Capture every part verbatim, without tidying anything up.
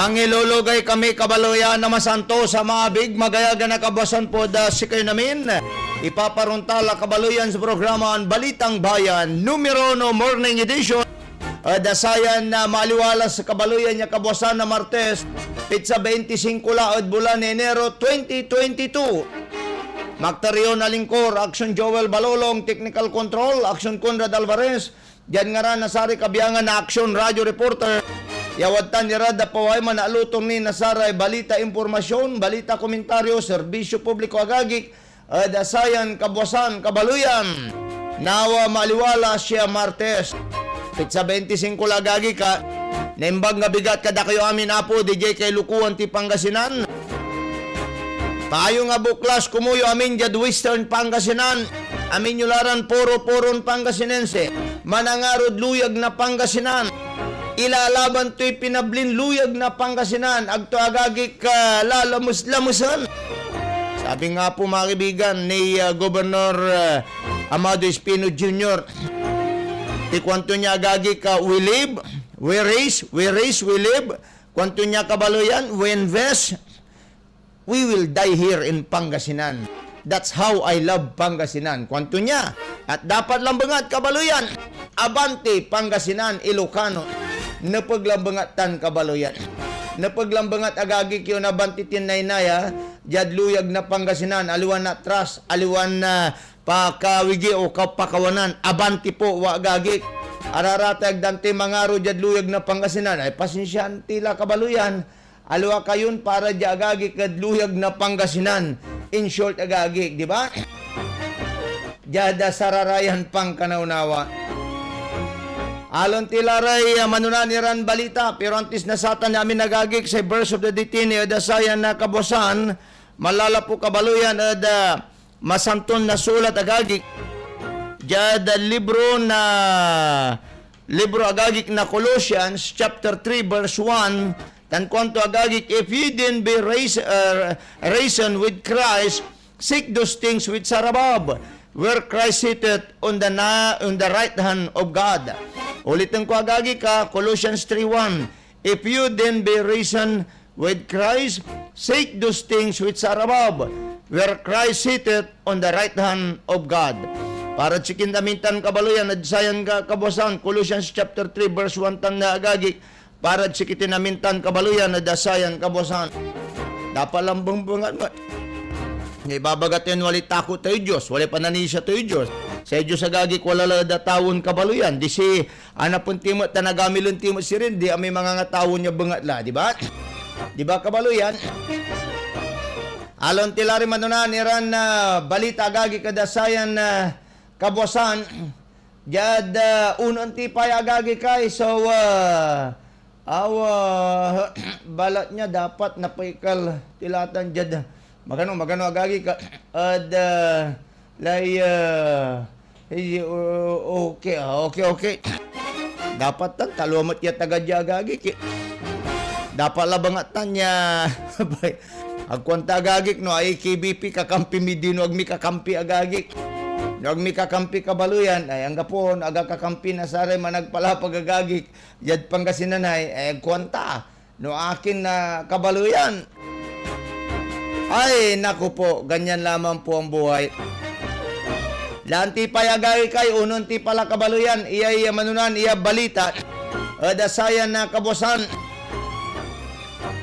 Mangilologay kami, kabaloyan, na masantos a maabig, magayagan a kabuasan pod, ah, sikayon amin. Ipaparontal a kabaloyan so programan Balitang Bayan, numero uno, Morning Edition. Ed sayan, ah, maaliwalas a kabaloyan ya kabuasan na Martes, pitsa veintisinko la ed bulan na Enero twenty twenty-two. Magtarion a lingkor, Action Joel Balolong, technical control, Action Conrad Alvarez, diad ngaran na saray kabiangan na Action Radio Reporter, ya wadtan irad paway man alutor ni na saray balita, impormasyon, balita, komentaryo, serbisyo publiko, agagik, ed sayan kabuasan, kabaloyan. Nawa maaliwalas ya Martes, pitsa veintisinko la, agagik, a naimbag a bigat kad dakayo amin, Apo, didiay kailokoan ti Pangasinan. Payo nga buklas komuyo amin diad Western Pangasinan. Amin yo la ran poro-poron Pangasinense. Manangarod luyag na Pangasinan. Ilalaban toy pinablin luyag na Pangasinan. Agto, agagik, ah, lalamus-lamusen. Sabi nga po, mga kaibigan, ni, ah, Gobernador, ah, Amado Espino Junior, ti kuanto nia, agagik, ah, "We live, we raise, we raise, we live." Kuanto nia, kabaloyan, "We invest, we will die here in Pangasinan. That's how I love Pangasinan," kuanto nia. At dapat lambengat, kabaloyan, "Abante, Pangasinan, Ilocano." Nepeg lambengat tan, kabaloyan. Nepeg lambengat, agagik, yon "Abante" tin naynay, a, diad luyag na Pangasinan, aliwan atras, aliwan, ah, pakawigi o kapakawanan. "Abante po," wa, agagik. Araratay agdan ti mangaro diad luyag na Pangasinan, ay pasensiaan ti la, kabaloyan. Aliwa kayon para dia, agagik, ed luyag na Pangasinan. In short, agagik, di ba? Diad sararayan pankanawnawa. Alen ti la ray, ah, manonan iran balita, pero antis na satan ya amin, agagik, say verse of the day tini ed sayan na kabuasan, malalapo, kabaloyan, ed, ah, Masanton Nasulat, agagik, diad libro na, libro, agagik, na Colossians chapter three verse one, tan kuanto, agagik, "If ye then be rais-, uh, risen with Christ, seek those things which are above, where Christ sitteth on the na-, on the right hand of God." Uliten ko, agagik, a, Colossians three one, "If you then be risen with Christ, seek those things which are above, where Christ sitteth on the right hand of God." Para ed sikin amin tan, kabaloyan, ed sayan ka-, kabuasan, Colossians chapter three, verse one tan, agagik, para ed sikitin amin tan, kabaloyan, ed sayan kabuasan. Dapat lambengbengat mo. Ibabaga tayon walay takot tayo Dios, walay pananisia tayo Dios. Say Dios, agagik, wala la ed tawen, kabaloyan. Di si Anapen ti met tan agamilen ti met sirin, di amay mangangatawen ya bengat la, di ba? Di ba, kabaloyan? Alen ti la ray manonan iran, ah, balita, agagik, ed sayan, ah, kabuasan. Diad, ah, unoen ti pay, agagik, ay, so, ah, awa, balat nia dapat napaikal ti la tan diad, magano, magano, agagik, ed, ah, Lay, ah, hey, o-, okay, ah, okay, okay. Dapat tan, talua met ya taga dia, agagik, eh. Dapat labangat tan ya, bay, agkuan ta, agagik, no, ay K B P, kakampi mi di, no, ag mi kakampi, agagik. No, ag mi kakampi, kabaloyan, ay, anggapo, no, aga kakampi na saray managpalapag, agagik, diad Pangasinan, ay, ay, agkuan ta. No akin na kabaloyan. Ay, naku po, ganyan lamang po ang buhay. Lanti pay, agagik, ay, unoen ti pala, kabaloyan, iyay manonan, iya balita. Ed sayan na kabuasan.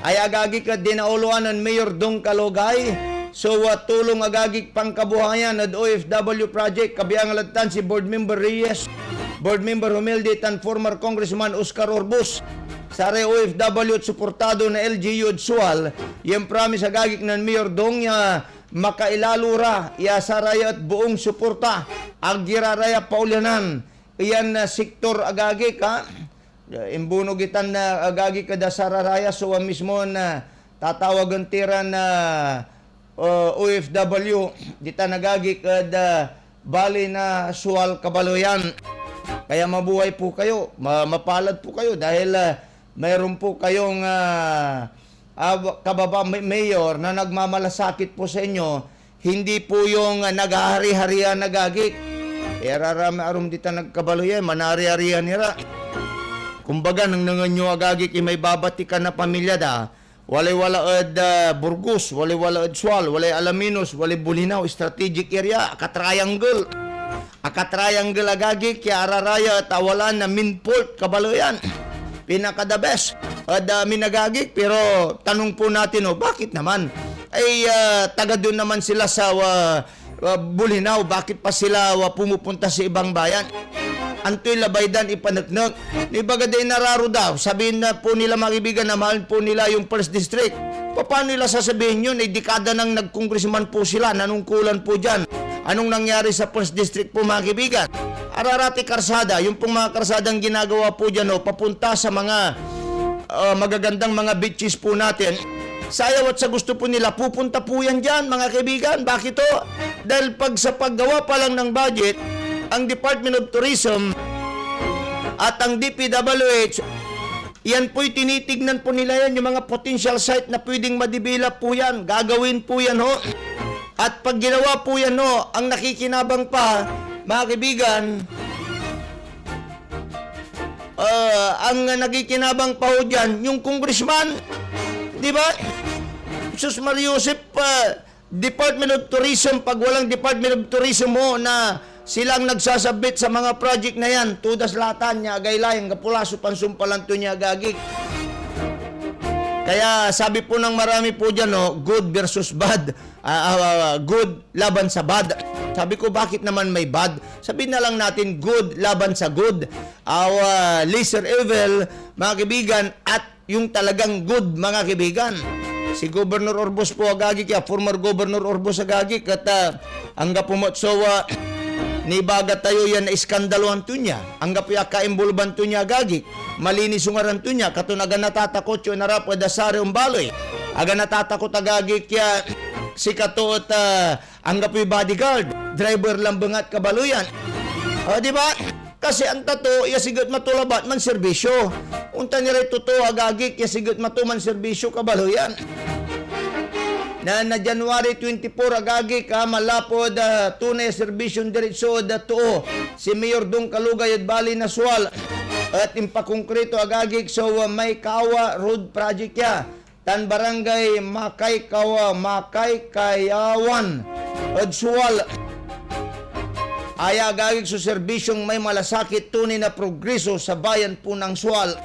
Ay, agagik, et dinaoloan nen Mayor Dong Kalogay so, ah, tulong, agagik, pangkabuhayan ed O F W project, kabiangan la tan si Board Member Reyes, Board Member Humilde, tan former Congressman Oscar Orbus. Saray O F W et suportado na L G U ed Sual, ya impromise, agagik, nen Mayor Dong ya makailalo ra ya saraya et buong suporta, ag ira raya paulyanan iyan, ah, sektor, agagik, ha? Imbunog itan, ah, agagik, ed sararaya so, ah, mismon, ah, tatawagen ti ran, ah, uh, O F W, ditan, agagik, ed, ah, bali na Sual, kabaloyan. Kaya mabuhay po kayo, ma-, mapalad po kayo dahil, ah, mayroon po kayong, ah, ah, kababa-, may-, mayor na nagmamalasakit po sa inyo. Hindi po yung, ah, naghahari-harian, agagik. Irarama arum ditan ag kabaloyan, manari-arian ira. Kumbaga, nengnengen yo, agagik, imay babatikan na pamilya da, walay wala ed, ah, Burgos, walay wala ed Sual, walay Alaminos, walay Bolinao, strategic area, aka-triangle. Aka-triangle, agagik, ya araraya et awalaan na main fault, kabaleyan. Pinaka-the best ed amin, agagik, pero tanong po natin, oh, bakit naman? Ay, ah, taga doon naman sila sa, ah, ah, Bolinao, bakit pa sila, ah, pumupunta sa ibang bayan? Antoy labay dan ipaneknek? Ibaga day nararo da, sabihin na po nila, mga kaibigan, na mahal po nila yung First District. Paano nila sasabihin yun? Eh, dekada nang nagkongresman po sila, nanungkulan po dyan. Anong nangyari sa First District po, mga kaibigan? Ararati karsada, yung pong mga karsadang ginagawa po dyan, oh, papunta sa mga, ah, magagandang mga beaches po natin. Sayawat sa gusto po nila, pupunta po yan dyan, mga kaibigan. Bakit to? Dahil pag sa paggawa pa lang ng budget, ang Department of Tourism at ang D P W H, yan po'y tinitignan po nila yan, yung mga potential site na pwedeng ma-develop po yan. Gagawin po yan, ho. At pag ginawa po yan, ho, ang nakikinabang pa, mga kaibigan, ah, ang nakikinabang pa ho dyan, yung congressman, di ba? Sus Mariosep, ah, Department of Tourism, pag walang Department of Tourism ho na silang nagsasabit sa mga project na yan, todas latan ya agay layan, gapulaso pansumpalan to niya, agagik. Kaya sabi po ng marami po dyan, no, good versus bad. Ah, ah, ah, good laban sa bad. Sabi ko, bakit naman may bad? Sabihin na lang natin, good laban sa good. Awa, lesser evil, mga kaibigan, at yung talagang good, mga kaibigan. Si Governor Orbos po, agagik ya, former Governor Orbos, agagik, at, ah, anggapo met so, ah, nibaga tayo yan na iskandaloan to niya. Anggapo ya kaimbuluban to niya, agagik. Malinis so ngaran to niya, katon aga natatakot yo narap ed asari ombaloy. Aga natatakot, agagik, ya sikato et, ah, anggapoy bodyguard, driver lambengat, kabaleyan. O, di ba? Kasi anta to, ya si Getma to labat manserbisyo. Ontan iray totoo, agagik, ya si Getma to manserbisyo, kabaleyan. Na, na January twenty-four, agagik, a, manlapud, ah, tunay a serbisyon diretso ed, ah, too. Si Mayor Dong Kalugay ed Bali na Sual et impakongkrito, agagik, so, ah, Maykaawa Road Project ya, tan Barangay Makaykawa, Makaykayawan ed Sual. Aya, agagik, so serbisyong may malasakit, tunay na progreso sa bayan po ng Sual.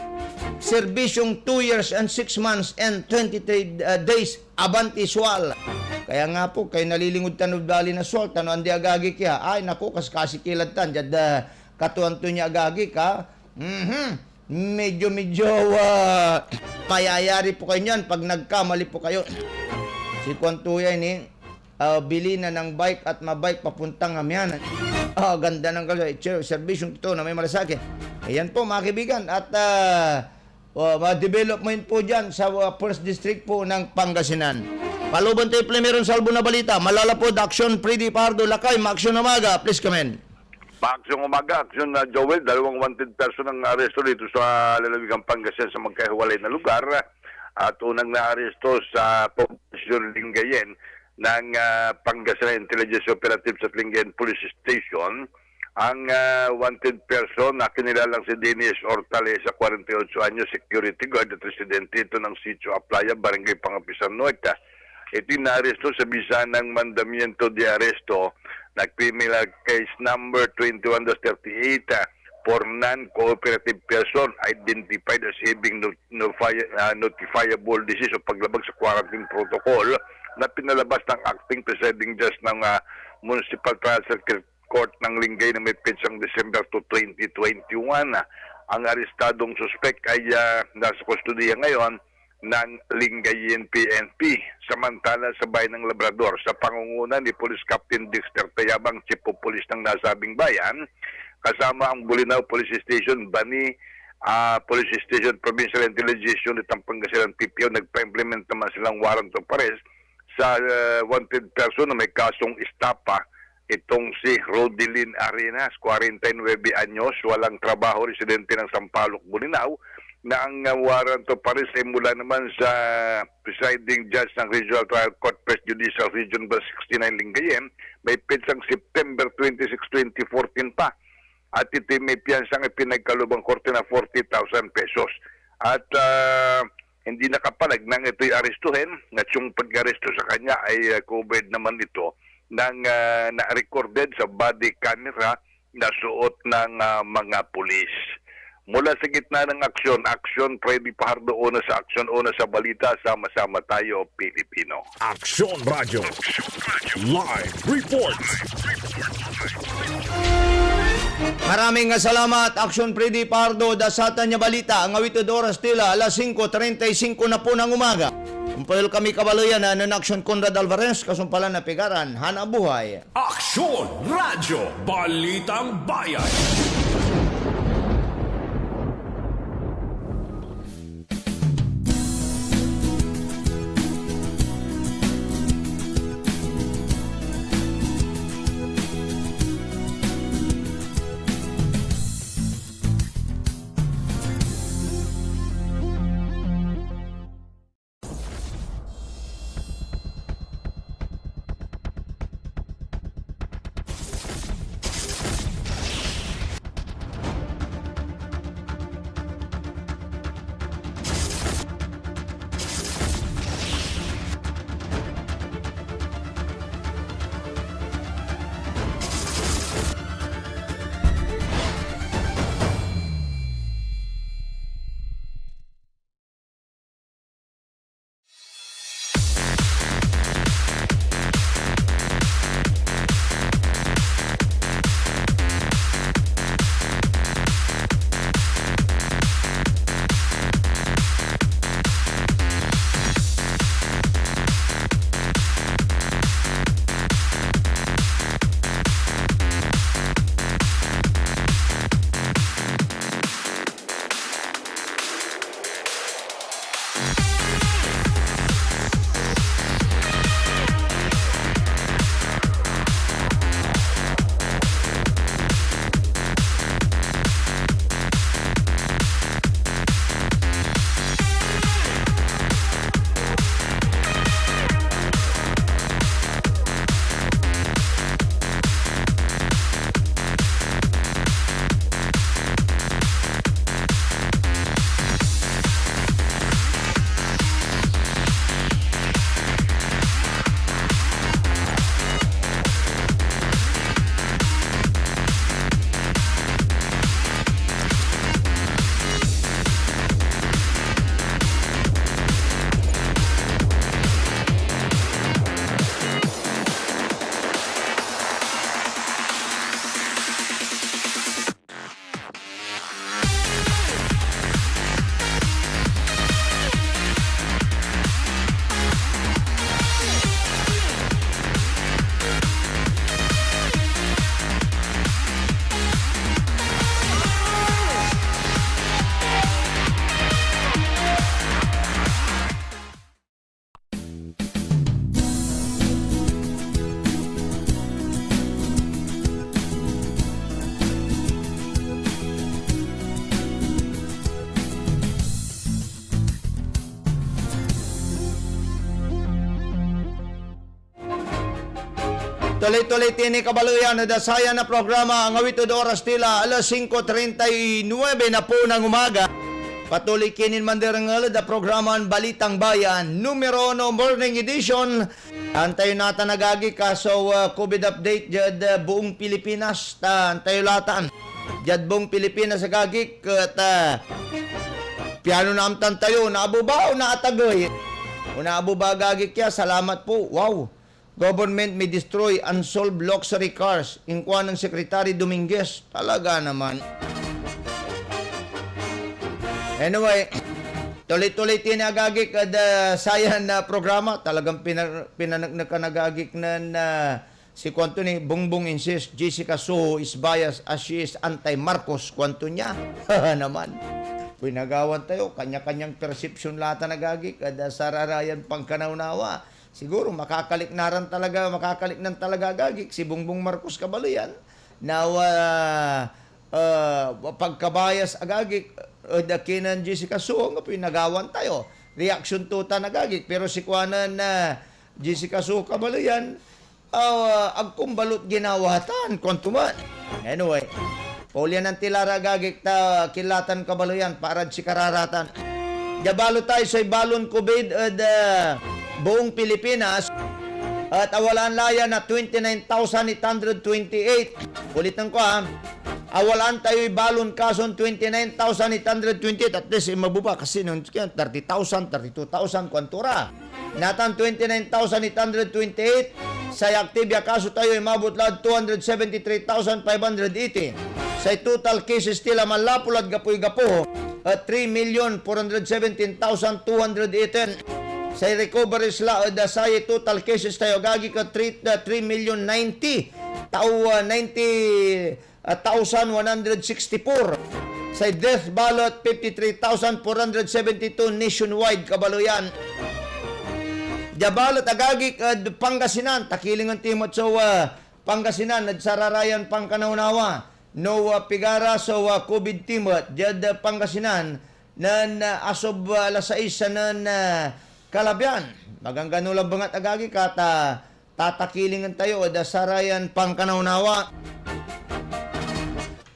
Serbisyong two years and six months and twenty-three, ah, days. Abanti, Sual. Kaya nga po, kay nalilingod tan ed Bali na Sual, tan no andi, agagik, ya. Ay, naku, kaskasi ki lad tan, diad, ah, katuan to niya, agagik, ha? Mhm. Medyo, medyo, ah, mayayari po kayo niyan pag nagkamali po kayo. Si kuan to ya ini, ah, bili na ng bike at mabike papuntang Amihan. Ah, ganda ng kal-, ser-, serbisyong totoo na may malasakit. Ayan po, mga kaibigan. At, ah, Oh, mga development po dyan sa, uh, First District po ng Pangasinan. Paluban tayo, Play, meron salbo na balita. Malalapud, aksyon, Freddy Pardo, Lakay, maaksyon umaga. Please comment. Maaksyon umaga, aksyon na Joel, dalawang wanted person ang aresto dito sa lalawigan Pangasinan sa magkahiwalay na lugar. At unang naaresto sa poblasyon Lingayen ng, ah, Pangasinan Intelligence Operatives at Lingayen Police Station ang, ah, wanted person na kinilalang si Dennis Hortaleza, kwarenta y otso anyos, security guard at residente ito ng Sitio Aplaya, Barangay Pangapisan Norte. Ito'y naaresto sa bisa ng mandamiento de arresto na criminal case number twenty-one dash thirty-eight, ah, for non-cooperative person identified as having no-, nofi-, ah, notifiable disease o paglabag sa quarantine protocol na pinalabas ng acting presiding judge ng, ah, Municipal Trial Circuit Court ng Lingayen na may petsang December two, twenty twenty-one. Ang arestadong suspek ay, ah, nasa kustodiya ngayon ng Lingayen P N P. Samantala, sa bayan ng Labrador, sa pangunguna ni Police Captain Dexter Tayabang, Chief of Police ng nasabing bayan, kasama ang Bolinao Police Station, Bani, ah, Police Station, Provincial Intelligence Unit ng Pangasinan, P P O, nagpa-implement naman silang warrant of arrest sa, eh, wanted person na may kasong estafa, itong si Rodelin Arenas, kwarenta y nuebe anyos, walang trabaho, residente ng Sampaloc, Bolinao, na ang, ah, warrant of arrest ay mula naman sa presiding judge ng Regional Trial Court, First Judicial Region, Branch sixty-nine, Lingayen, may petsang September twenty-six, twenty fourteen pa. at ito'y may piyansang ipinagkaloob ed korte na forty thousand pesos. At, ah, hindi nakapanagnang ito'y arestuhin, at yung pag-aresto sa kanya ay, ah, covered naman ito ng, ah, na-recorded sa body camera na suot ng, ah, mga pulis. Mula sa gitna ng aksyon, Aksyon Freddy Fajardo, una sa aksyon, una sa balita, sama-sama tayo, Pilipino. Aksyon Radio. Live report. Maraming salamat, Aksyon Freddy Fajardo, da satan ya balita, angawit ed oras tila, alas singko treinta y cinco na po ng umaga. Ompayol kami kabaleyan nen Aksyon Conrad Alvarez, kasumpalan na pigaran, Hanapbuhay. Aksyon Radyo, Balitang Bayan. Tuloy-tuloy tini kabaleyan ed sayan a programa, angawit ed oras tila alas singko treinta y nuebe na po ng umaga. Patuloy kinin manderengel ed programan Balitang Bayan, numero uno, Morning Edition. Antayo natan agagi, kaso, ah, covid update diad, ah, buong Pilipinas, ta antayo latan. Diad buong Pilipinas agagik, et, ah, piano naamtan tayo, naabuba o naatagey? O naabuba agagik ya, salamat po. Wow! Government may destroy unsolved luxury cars, inkuan ng Secretary Dominguez. Talaga naman. Anyway, tuloy-tuloy tini agagik ed, ah, sayan na programa. Talagang pina-, pinaneknekan agagik nen, ah, si kuanto ni Bongbong insists Jessica Soho is biased as she is anti-Marcos, kuanto niya. Naman. Pinagawan tayo, kanya-kanyang perception latan agagik ed, ah, sararayan pankanawnawa. Siguro makakaliknaran talaga, makakaliknan talaga agagik si Bongbong Marcos kabaleyan. Now, ah, ah, pagkabayas agagik ed kinen Jessica Soho, anggapoy nagawan tayo. Reaksyon to tan agagik, pero si kuanen, ah, Jessica Soho kabaleyan, ah, agkon balut ginawatan, kuanto man. Anyway, Paulyanan ti la ra, agagik, ta kilatan kabaloyan, parad sikara ratan. Dia balot tayo say balon COVID ed, ah, buong Pilipinas. At awalaan la ya na twenty-nine thousand eight hundred twenty-eight. Ulitan ko, ah. Awalaan tayoy balon kason twenty-nine thousand eight hundred twenty-eight. At least, eh, mababa kasi nung kaya thirty thousand, thirty-two thousand, kuanto ra. Natan twenty-nine thousand eight hundred twenty-eight. Say active ya kaso tayo, imabot lad two hundred seventy-three thousand five hundred eighty. Say total cases ti la manlapud lad gapoy gapo et three million four hundred seventeen thousand two hundred eighteen. Say recoveries la ed, ah, say total cases tayo, agagik, et three, ah, three million ninety, tao, ah, ninety, ah, thousand one hundred sixty-four. Say death balot, fifty-three thousand four hundred seventy-two nationwide, kabaloyan. Dia balot, agagik, ed Pangasinan, ta kilingen ti met so, ah, Pangasinan ed sararayan pankanawnawa no, ah, pigara so, ah, COVID ti met diad, ah, Pangasinan nen, ah, asob, ah, alas sais nen, ah, kalabian. Maganggano labat, agagik, ta tatakilingen tayo ed sarayan pankanawnawa.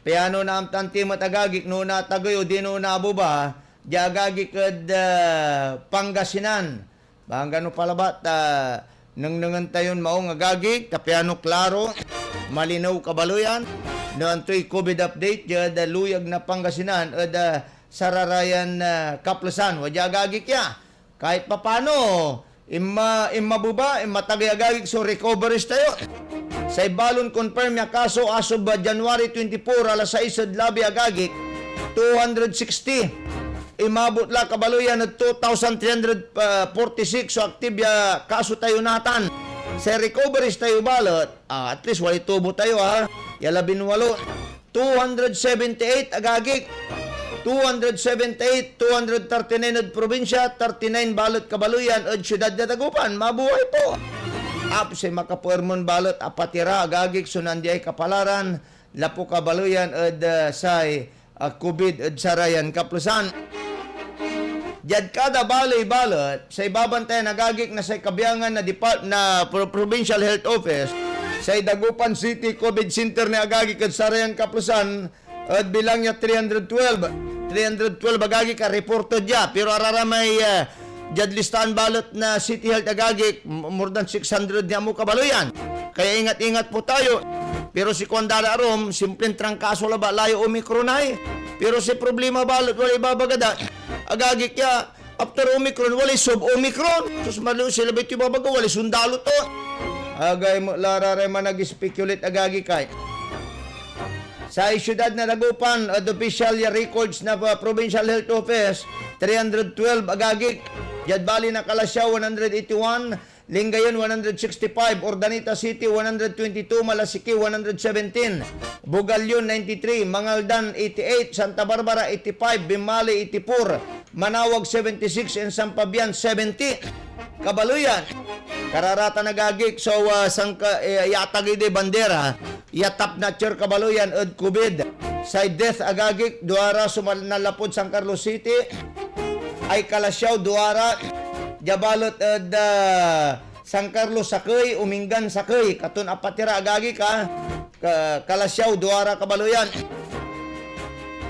Piano naamtan ti met, agagik, no natagey odino naabeba dia, agagik, ed, ah, Pangasinan. Maganggano labat, ah, nengnengen tayon maong, agagik, ta piano klaro, malinew, kabaloyan, no antoy COVID update diad luyag na Pangasinan ed, ah, sararayan, ah, kaplesan. Wadia, agagik, ya. Kahit papano, inma-, inmabeba, inmatagey, agagik, so recoveries tayo. Say balon confirm ya kaso asob January twenty-four, alas sais ed labi, agagik, two hundred sixty. Imabot la, kabaloyan, ed two thousand three hundred forty-six so active ya kaso tayo natan. Say recoveries tayo balet, ah, at least walay tubo tayo, ha, ya labinwalo. Two hundred seventy-eight, agagik. Two hundred seventy-eight, two hundred thirty-nine ed probinsya, thirty-nine balet, kabaloyan, ed siudad na Dagupan. Mabuhay po! Apsay makapermon balet, apatira, agagik, so nandiay kapalaran, lapu, kabaloyan, ed, ah, say, ah, COVID ed sarayan kaplesan. Diad kada baley balet, say babantayan, agagik, na say kabiangan na depart-, na pro-, Provincial Health Office, say Dagupan City COVID Center ni, agagik, ed sarayan kaplesan, ed bilang ya three hundred twelve. Three hundred twelve, agagik, a reported ya. Pero araramay, ah, diad listaan balet na City Health, agagik, m-, more than six hundred ni amo, kabaloyan. Kaya ingat-ingat po tayo. Pero si kuan da la arum, simpleng trangkaso labat la ya Omicron ay. Pero si problema balet, walay ibabaga da, agagik, ya after Omicron, walay sub-Omicron. Sus, malo, sila ba ito'y babaga, walay sundalo to. Agay mo, la ra ray manag-speculate, agagik, ay. Say siudad na Dagupan, ed official ya records na, ah, Provincial Health Office, three hundred twelve, agagik. Diad bali na Calasiao, one hundred eighty-one, Lingayen, one hundred sixty-five, Urdaneta City, one hundred twenty-two, Malasiqui, one hundred seventeen, Bugallon, ninety-three, Mangaldan, eighty-eight, Santa Barbara, eighty-five, Binmali, eighty-four, Manaoag, seventy-six, and San Fabian, seventy. Kabaloyan. Kararatan, agagik, so, ah, sangka-, eh, yatagey day bandera, ya top notcher, kabaloyan, ed COVID. Say death, agagik, duara so mal-, nanlapud San Carlos City, ay Calasiao, duara. Dia balet ed, ah, San Carlos, sakey, Umingan, sakey, katon apatira, agagik, ah. Ka-, Calasiao, duara, kabaloyan.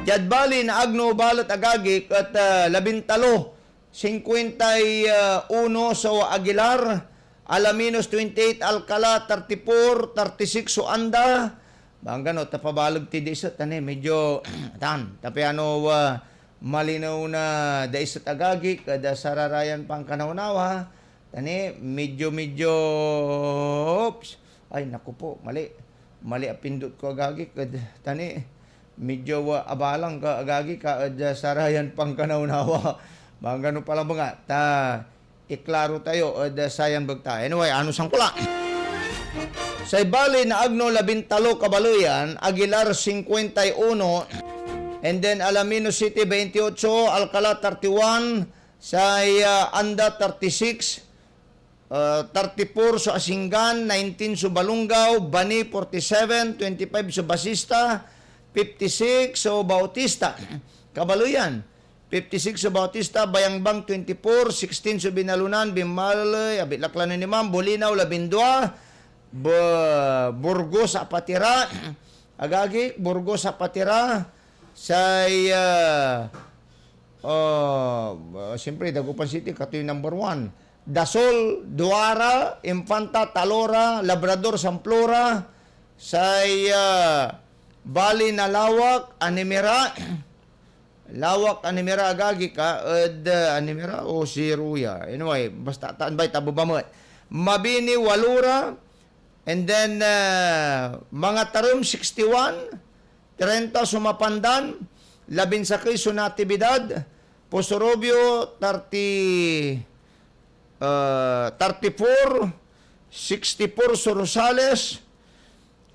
Diad bali na Agno balet, agagik, et, ah, labintalo, cincuenta y uno so Aguilar, Alaminos, twenty-eight, Alcala, thirty-four, thirty-six so Anda. Banggan, o, ta pabaleg ti daiset, ta ni, medyo, tan, ta piano, ah, malinew na daiset, agagik, ed sararayan pankanawnawa, ta ni, medyo, medyo, oops, ay, naku po, mali. Mali a pindot ko, agagik, ed, ta ni, medyo, ah, abalang ka, agagik, ed, ah, sarayan pankanawnawa. Banggan, o, pala mga, ta, iklaro tayo ed sayan bekta. Anyway, anosan ko la. Say bali na Agno, labintalo, kabaloyan, Aguilar, cincuenta y uno, and then Alaminos City, veintiocho, Alcala, thirty-one, say, ah, Anda, thirty-six, ah, thirty-four so Asingan, nineteen so Balungaw, Bani, forty-seven, twenty-five so Basista, fifty-six so Bautista. Kabaloyan. Fifty-six so Bautista, Bayambang, twenty-four, sixteen so Binalunan, Binmali, abitlak la nen imam, Bulinaw, labindua, Bu-, Burgos, apatira, Agagik, Burgos, Apatira, say, ah, ah, siyempre, Dagupan City, katoy number one. Dasol, Duara, Infanta, Talora, Labrador, Samplora, say, ah, Bali na Lawak, Animira, Lawak, Animira, agagik, ah, ed, ah, Animira o si Ruya. Anyway, basta taan bay tabuba met. Mabini, Walura, and then, ah, Mangatarum, sixty-one, treinta so Mapandan, labinsakey so Natividad, Poso Rubio, thirty, ah, thirty-four, sixty-four so Rosales,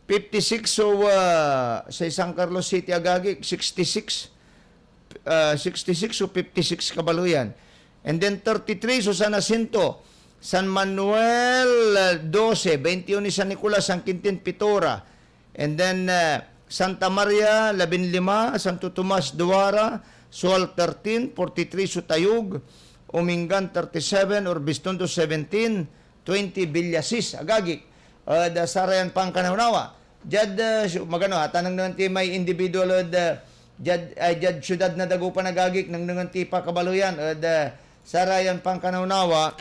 fifty-six so, ah, say San Carlos City, agagik, sixty-six, ah, sixty-six o fifty-six, kabaloyan. And then thirty-three so San Jacinto, San Manuel, ah, dose, twenty-one San Nicolas, San Quintin, pitora. And then, ah, Santa Maria, labinlima, Santo Tomas, duara, Sual, thirteen, forty-three so Tayug, Umingan, thirty-seven, Urbiztondo, seventeen, twenty, Villasis, agagik, ed, ah, sarayan pankanawnawa. Diad, ah, su-, magano, ata nangnengneng ti may individual ed, ah, diad, ay, diad siudad na Dagupan, agagik, nangnengneng ti pakabaloyan ed, ah, sarayan pankanawnawa.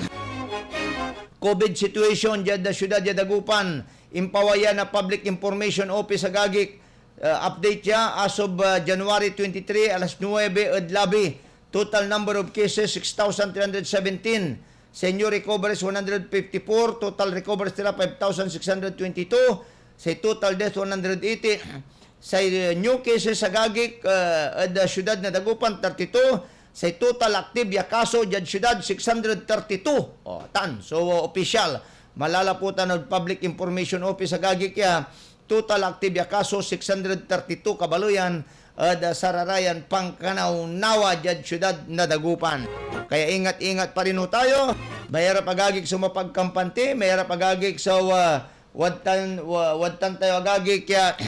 COVID situation diad, ah, siudad diad Dagupan, impawa ya na Public Information Office, agagik, ah, update ya as of, ah, January twenty-three, alas nuebe ed labi. Total number of cases, six thousand three hundred seventeen. Say new recoveries, one hundred fifty-four. Total recoveries tila, five thousand six hundred twenty-two. Say total death, one hundred eighty. Say, uh, new cases, agagik, uh, ed, uh, siudad na Dagupan, thirty-two. Say total active ya kaso diad siudad, six hundred thirty-two. O, tan. So, uh, opisyal. Malalaputan ed Public Information Office, agagik, ya total active ya kaso, six hundred thirty-two, kabaloyan, ed, ah, sararayan pankanawnawa diad siudad na Dagupan. Kaya ingat-ingat pa rin ho tayo. Mayarap, agagik, so mapagkampante, mayarap, agagik, so, ah, wadtan, wa-, wadtan tayo, agagik, ya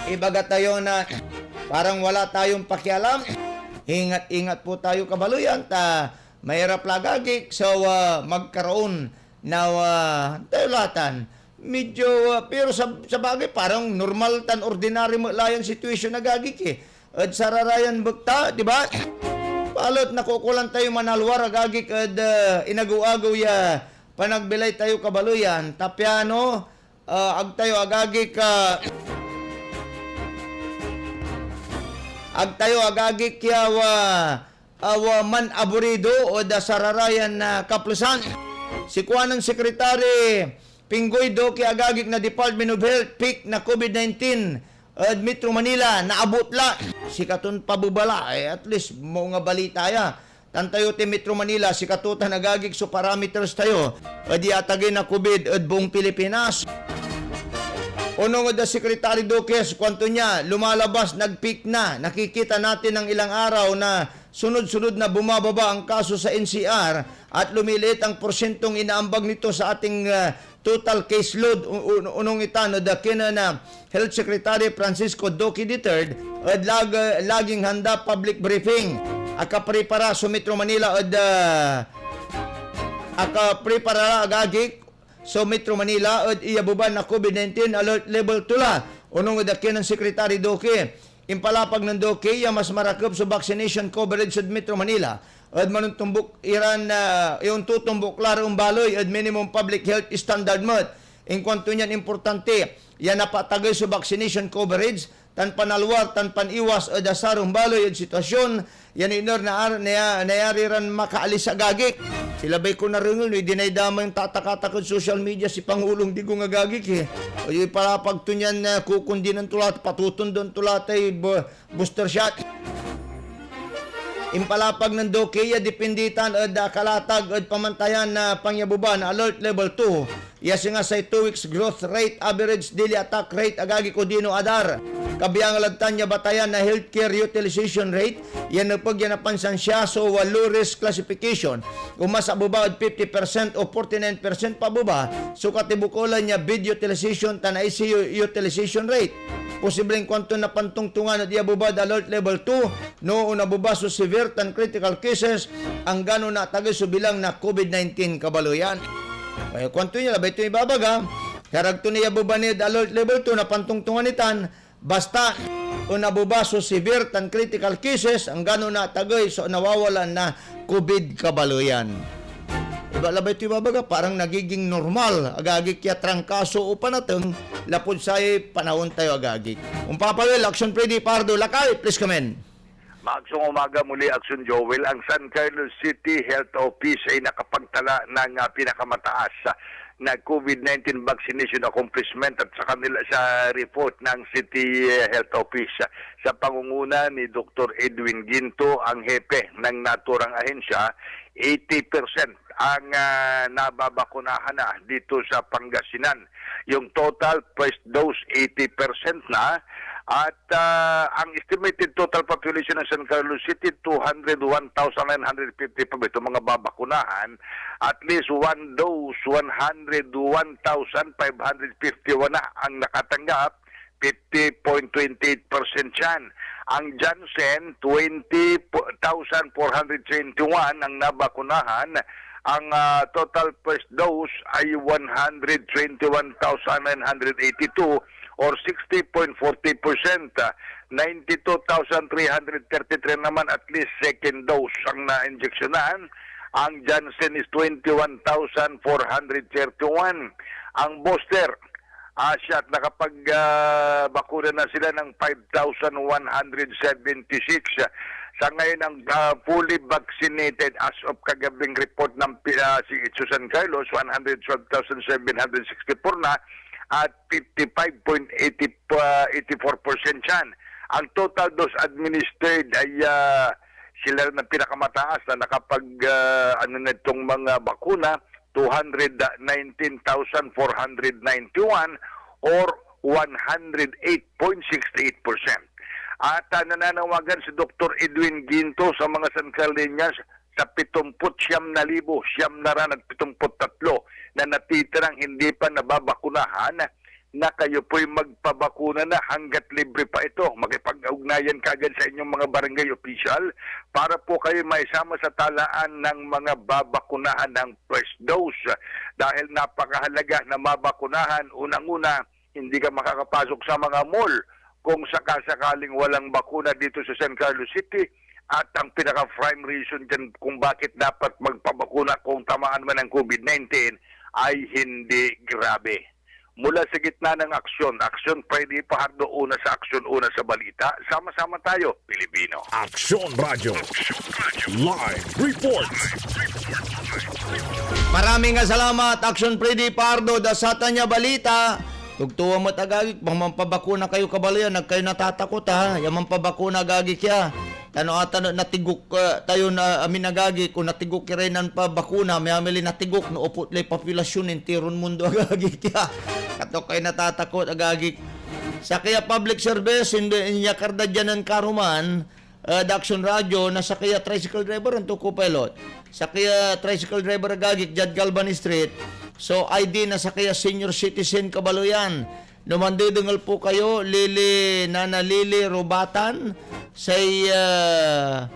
ibaga tayo na parang wala tayong pakialam. Ingat-ingat po tayo, kabaloyan, ta mayarap la, agagik, so, ah, magkaroon na, ah, tayo latan. Medyo, ah, pero sa, sa bagay, parang normal tan ordinaryo met la yan situation, agagik, eh. Ed sararayan bekta, di ba? Balet nakokolan tayo manalwar, agagik, ed, ah, inagew-agew ya panagbilay tayo, kabaloyan. Ta piano, ah, ag tayo, agagik, ah, ag tayo, agagik, ya, ah, awa man aborido ed sararayan, ah, kaplesan. Si kuanen Secretary Pinggoy Duque, agagik, na Department of Health, peak na COVID nineteen ed Metro Manila, naabot la. Sikaton pabebala, eh, at least, maong a balita ya. Tan tayo ti Metro Manila, sikato tan, agagik, so parameters tayo ed iatagey na COVID ed buong Pilipinas. Onung ed Secretary Duque, kuanto nia, lumalabas, nag-peak na. Nakikita natin ng ilang araw na sunod-sunod na bumababa ang kaso sa N C R at lumiliit ang porsyentong inaambag nito sa ating, ah, total caseload. U-, u-, unong itan ed kinen, ah, Health Secretary Francisco Duque the third, ed lag-, laging handa public briefing. Akaprepara so Metro Manila ed, ah, akaprepara la, agagik, so Metro Manila ed iyabeban na COVID nineteen alert level two la, onung ed kinen Secretary Duque. Impalapag nen Duque ya mas marakep so vaccination coverage ed Metro Manila ed manontombuk iran, ah, ya ontotombuk la ray ombaloy ed minimum public health standard met. Inkuanto nian importante ya napatagey so vaccination coverage tan panalwar tan paniwas ed saray ombaloy ed sitwasyon ya iner na ar-, naya-, nayari ran makaalis, agagik. Silabay ko narengel no idinay da may tatakatak ed social media si Pangulong Digong, agagik, eh. O, ipalapag to nian, eh, kukundinan to la, patutundoan to la tay bo-, booster shot. Impalapag nen Duque ya dipinditan ed, ah, kalatag ed pamantayan na panyabeban na alert level two. Ya singa say two weeks growth rate, average daily attack rate, agagik, odino ADAR. Kabiangan lad tan ya batayan na healthcare utilization rate, ya nepeg ya napansan siya so, ah, low risk classification, o mas abeba ed fifty percent o forty-nine percent pabeba so katibukelan ya bed utilization tan I C U utilization rate. Posibleng kuanto napantongtongan ed iyabeba ed alert level two no onabeba so severe tan critical cases, anggano naatagey so bilang na COVID nineteen, kabaloyan. Kaya kuanto niya, labay to ibabaga, Sarag to ni abeba nid alert level two na pantongtongan itan, basta onabeba so severe tan critical cases, anggano natagey so nawawalan na COVID kabaleyan. Iba labay to ibabaga, parang nagiging normal, agagik, ya trangkaso o panateng lapud say panaon tayo, agagik. Ompapawil, Action Freddy Pardo, lakay, please come in. Maagtong umaga muli, Action Joel. Ang San Carlos City Health Office ay nakapagtala ng, ah, pinakamataas, ah, na COVID nineteen vaccination accomplishment at sa kanila sa report ng City, eh, Health Office, ah, sa pangunguna ni Doktor Edwin Ginto, ang hepe ng naturang ahensya, eighty percent ang, ah, nababakunahan na dito sa Pangasinan. Yung total first dose, eighty percent na. At, ah, ang estimated total population ng San Carlos City, two hundred one thousand nine hundred fifty-five itong mga babakunahan. At least one dose, one hundred one thousand five hundred fifty-one na ang nakatanggap, fifty point twenty eight percent yan. Ang Janssen, twenty thousand four hundred twenty-one ang nabakunahan. Ang, ah, total first dose ay one hundred twenty-one thousand nine hundred eighty-two or sixty point forty percent. Ninety-two thousand three hundred thirty-three naman at least second dose ang nainjeksyonan. Ang Janssen is twenty-one thousand four hundred thirty-one. Ang booster, ah, shot, nakapag, ah, bakuna na sila ng five thousand one hundred seventy-six. Sa ngayon, ang, ah, fully vaccinated as of kagabing report ng pi-, ah, C H O San Carlos, one hundred twelve thousand seven hundred sixty-four na at fifty-five point eighty, ah, eighty-four percent yan. Ang total dose administered ay, ah, sila na pinakamataas na nakapag, ah, ano na itong mga bakuna, two hundred nineteen thousand four hundred ninety-one or one hundred eight point six eight percent. At, ah, nananawagan si Doktor Edwin Ginto sa mga San Carlinians sa pitumput siyam na libo, siyam na ran at pitumput tatlo na natitirang hindi pa nababakunahan na kayo po'y magpabakuna na hanggat libre pa ito. Makipag-ugnayan kaagad sa inyong mga barangay official para po kayo maisama sa talaan ng mga babakunahan ng first dose. Dahil napakahalaga na mabakunahan, unang-una, hindi ka makakapasok sa mga mall kung sakasakaling walang bakuna dito sa San Carlos City. At ang pinaka-prime reason dyan kung bakit dapat magpabakuna kung tamaan man ng COVID nineteen ay hindi grabe. Mula sa gitna ng aksyon, Aksyon Freddy Fajardo, una sa aksyon, una sa balita, sama-sama tayo, Pilipino. Aksyon Radio. Live report. Maraming salamat, Action Freddy Pardo, da satan ya balita. Tugtuwa met, agagik, bang manpabakuna kayo, kabaleyan, ag kayo natatakot, ha? Ya manpabakuna, agagik, ya. Tano atan et natigok, eh, tayon amin, agagik, o natigok iray nanpabakuna, mayamay lay natigok, no oput lay populasyon, interon mundo, agagik, ya. Kato kayo natatakot, agagik. Sakey a public service, indi, inyakar da dian nen karuman, eh, da Action Radio, na sakey a tricycle driver, anto, co-pilot? Sakey a tricycle driver, agagik, diad Galvan Street. So, I D na sakey a senior citizen, kabaleyan. No mandedengel po kayo, Lili, Nana Lili Robatan, say, ah,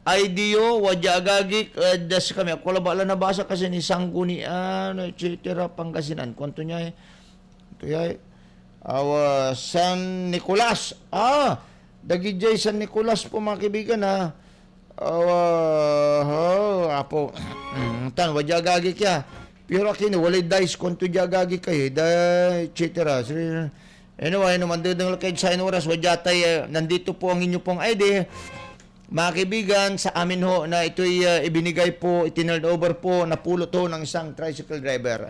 I D yo, wadia, agagik, eh, das kami. Ako labat la nabasa kasi ni Sanggunian, et cetera, Pangasinan. Kuanto niya, eh, ito ya, eh, awa, San Nicolas. Ah, dagid jay San Nicolas po, mga kaibigan, ha. Awa, ho, apo. Mm, tan, wadia, agagik, ya. Pero akin, walay dice, kuanto dia, agagik, ay, da, et cetera. Sir, anyway, no mandedengel kay sayan oras, wadia tay, eh, nandito po ang inyo pong I D. Mga kaibigan, sa amin ho na ito'y, eh, ibinigay po, itinurn over po, napulot ho ng isang tricycle driver.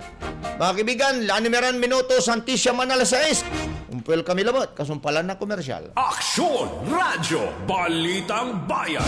Mga kaibigan, lani meran minuto, santi siam na alas sais. Umpel kami labat, kasumpalan na komersyal. Aksyon Radyo, Balitang Bayan.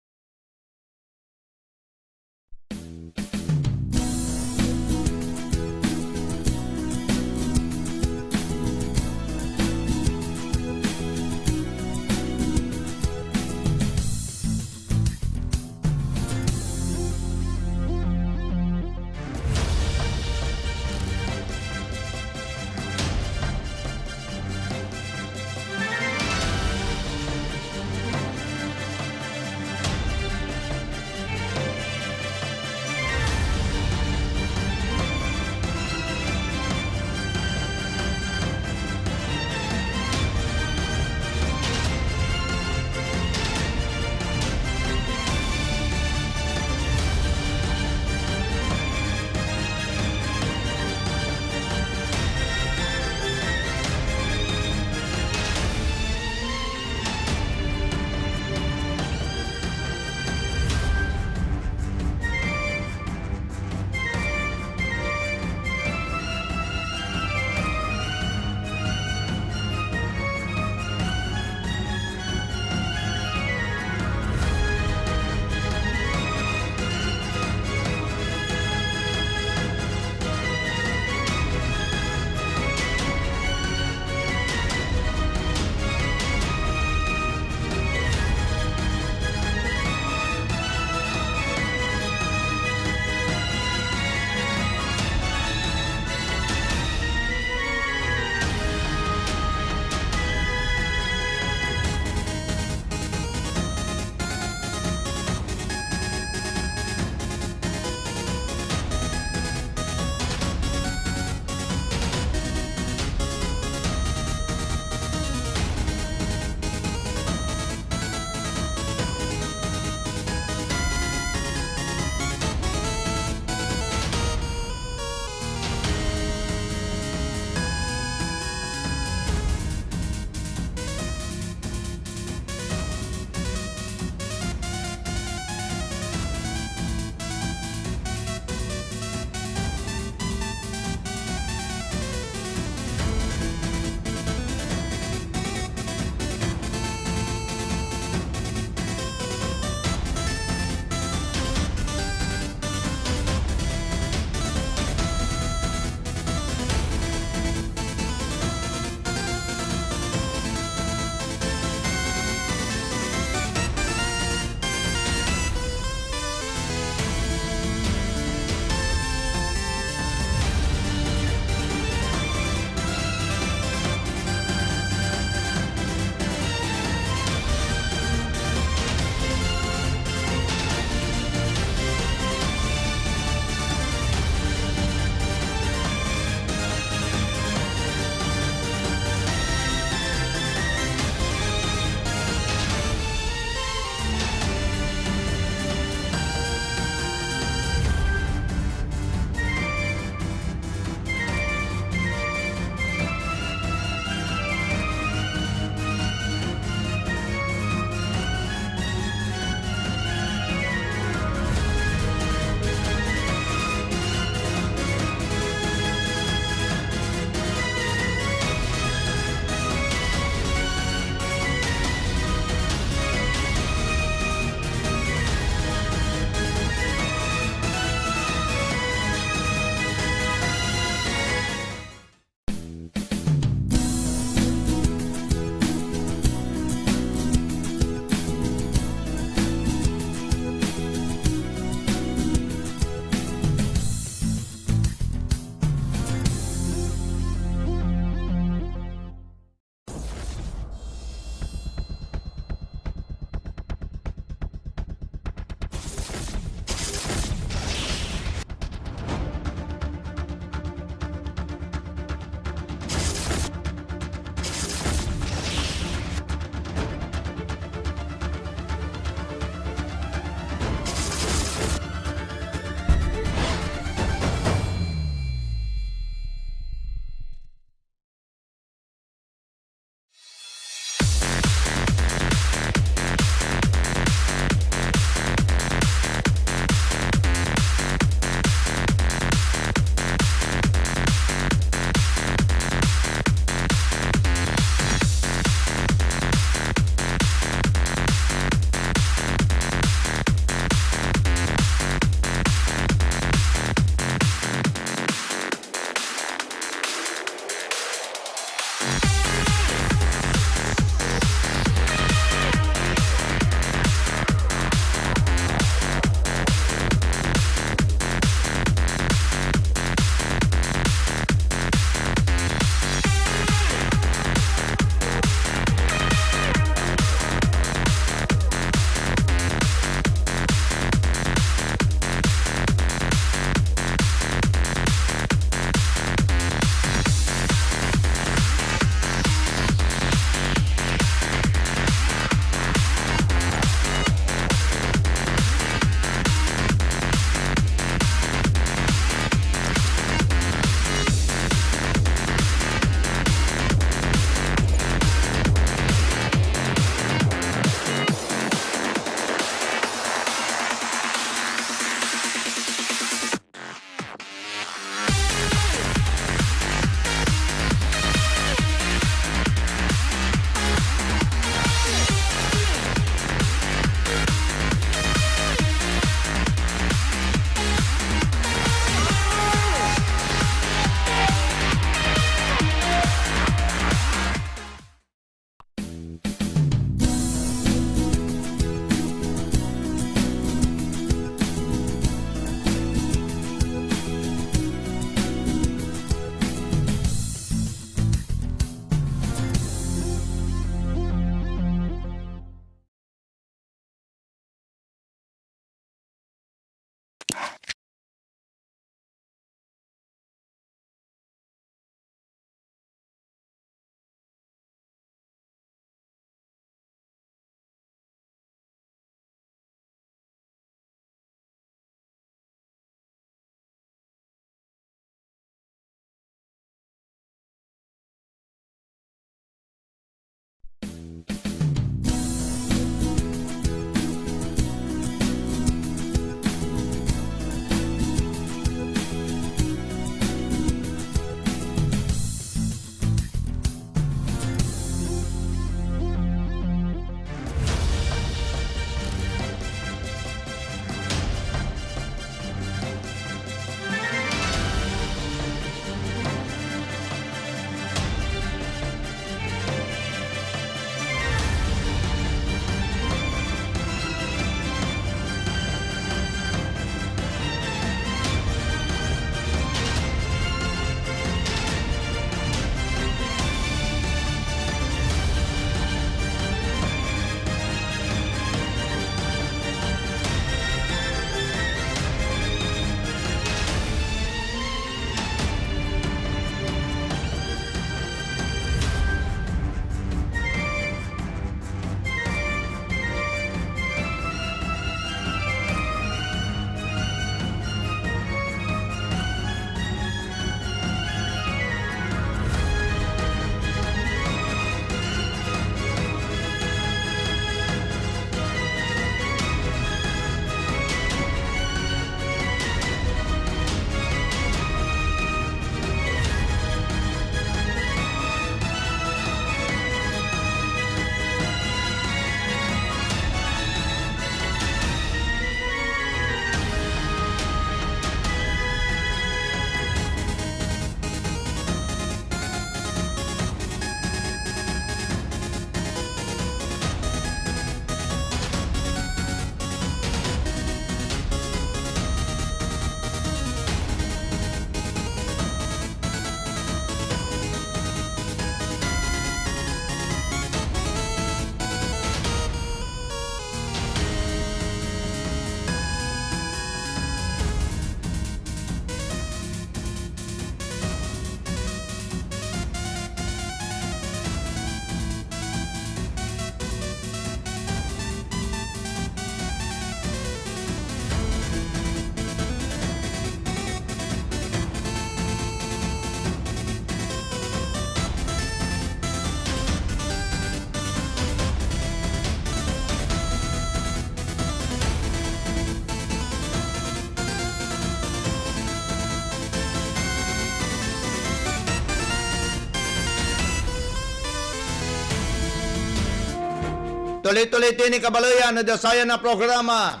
Tuloy-tuloy tayo ni kabaleyan ed sayan a programa.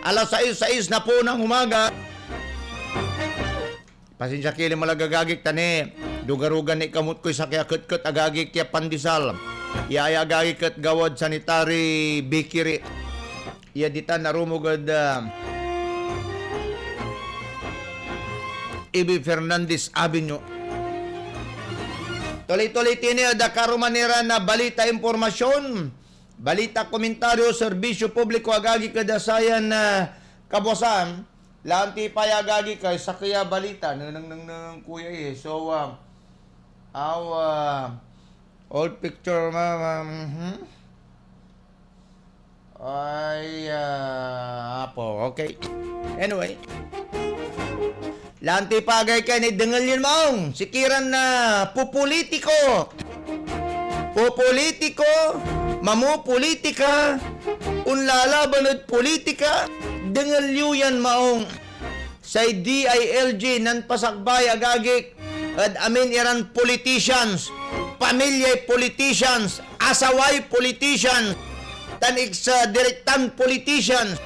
Alas sais, sais na po ng umaga. Pasensya ki la met agagik, ta ni dugarugan ni kamot koy sakey a ketket agagik ya pandesal. Ya aya agagik et gawad Sanitary Bakery. Ya ditan narumog ed, ah, Ivy Fernandez Avenue. Tuloy-tuloy tayo ni ed akaruman iran na balita, impormasyon, balita, komentaryo, serbisyo publiko agagik ed sayan, ah, kabwasan. Lanti pay agagik ed sakey a balita. Nengneng, nengneng, kuya, eh. So, ah, aw, ah, old picture, ma-, ma-, mhm. Ay, ah, apo. Okay. Anyway. Lanti pa agagik ni dengel yon maong. Sikiran na pupolitiko. Pupolitiko, mamupolitika, onlalaban ed politika, dengel yo yan maong. Say D I L G nanpasakbay, agagik, ed amin iran politicians, pamilyay politicians, asaway politicians, tan iksa direktan politicians.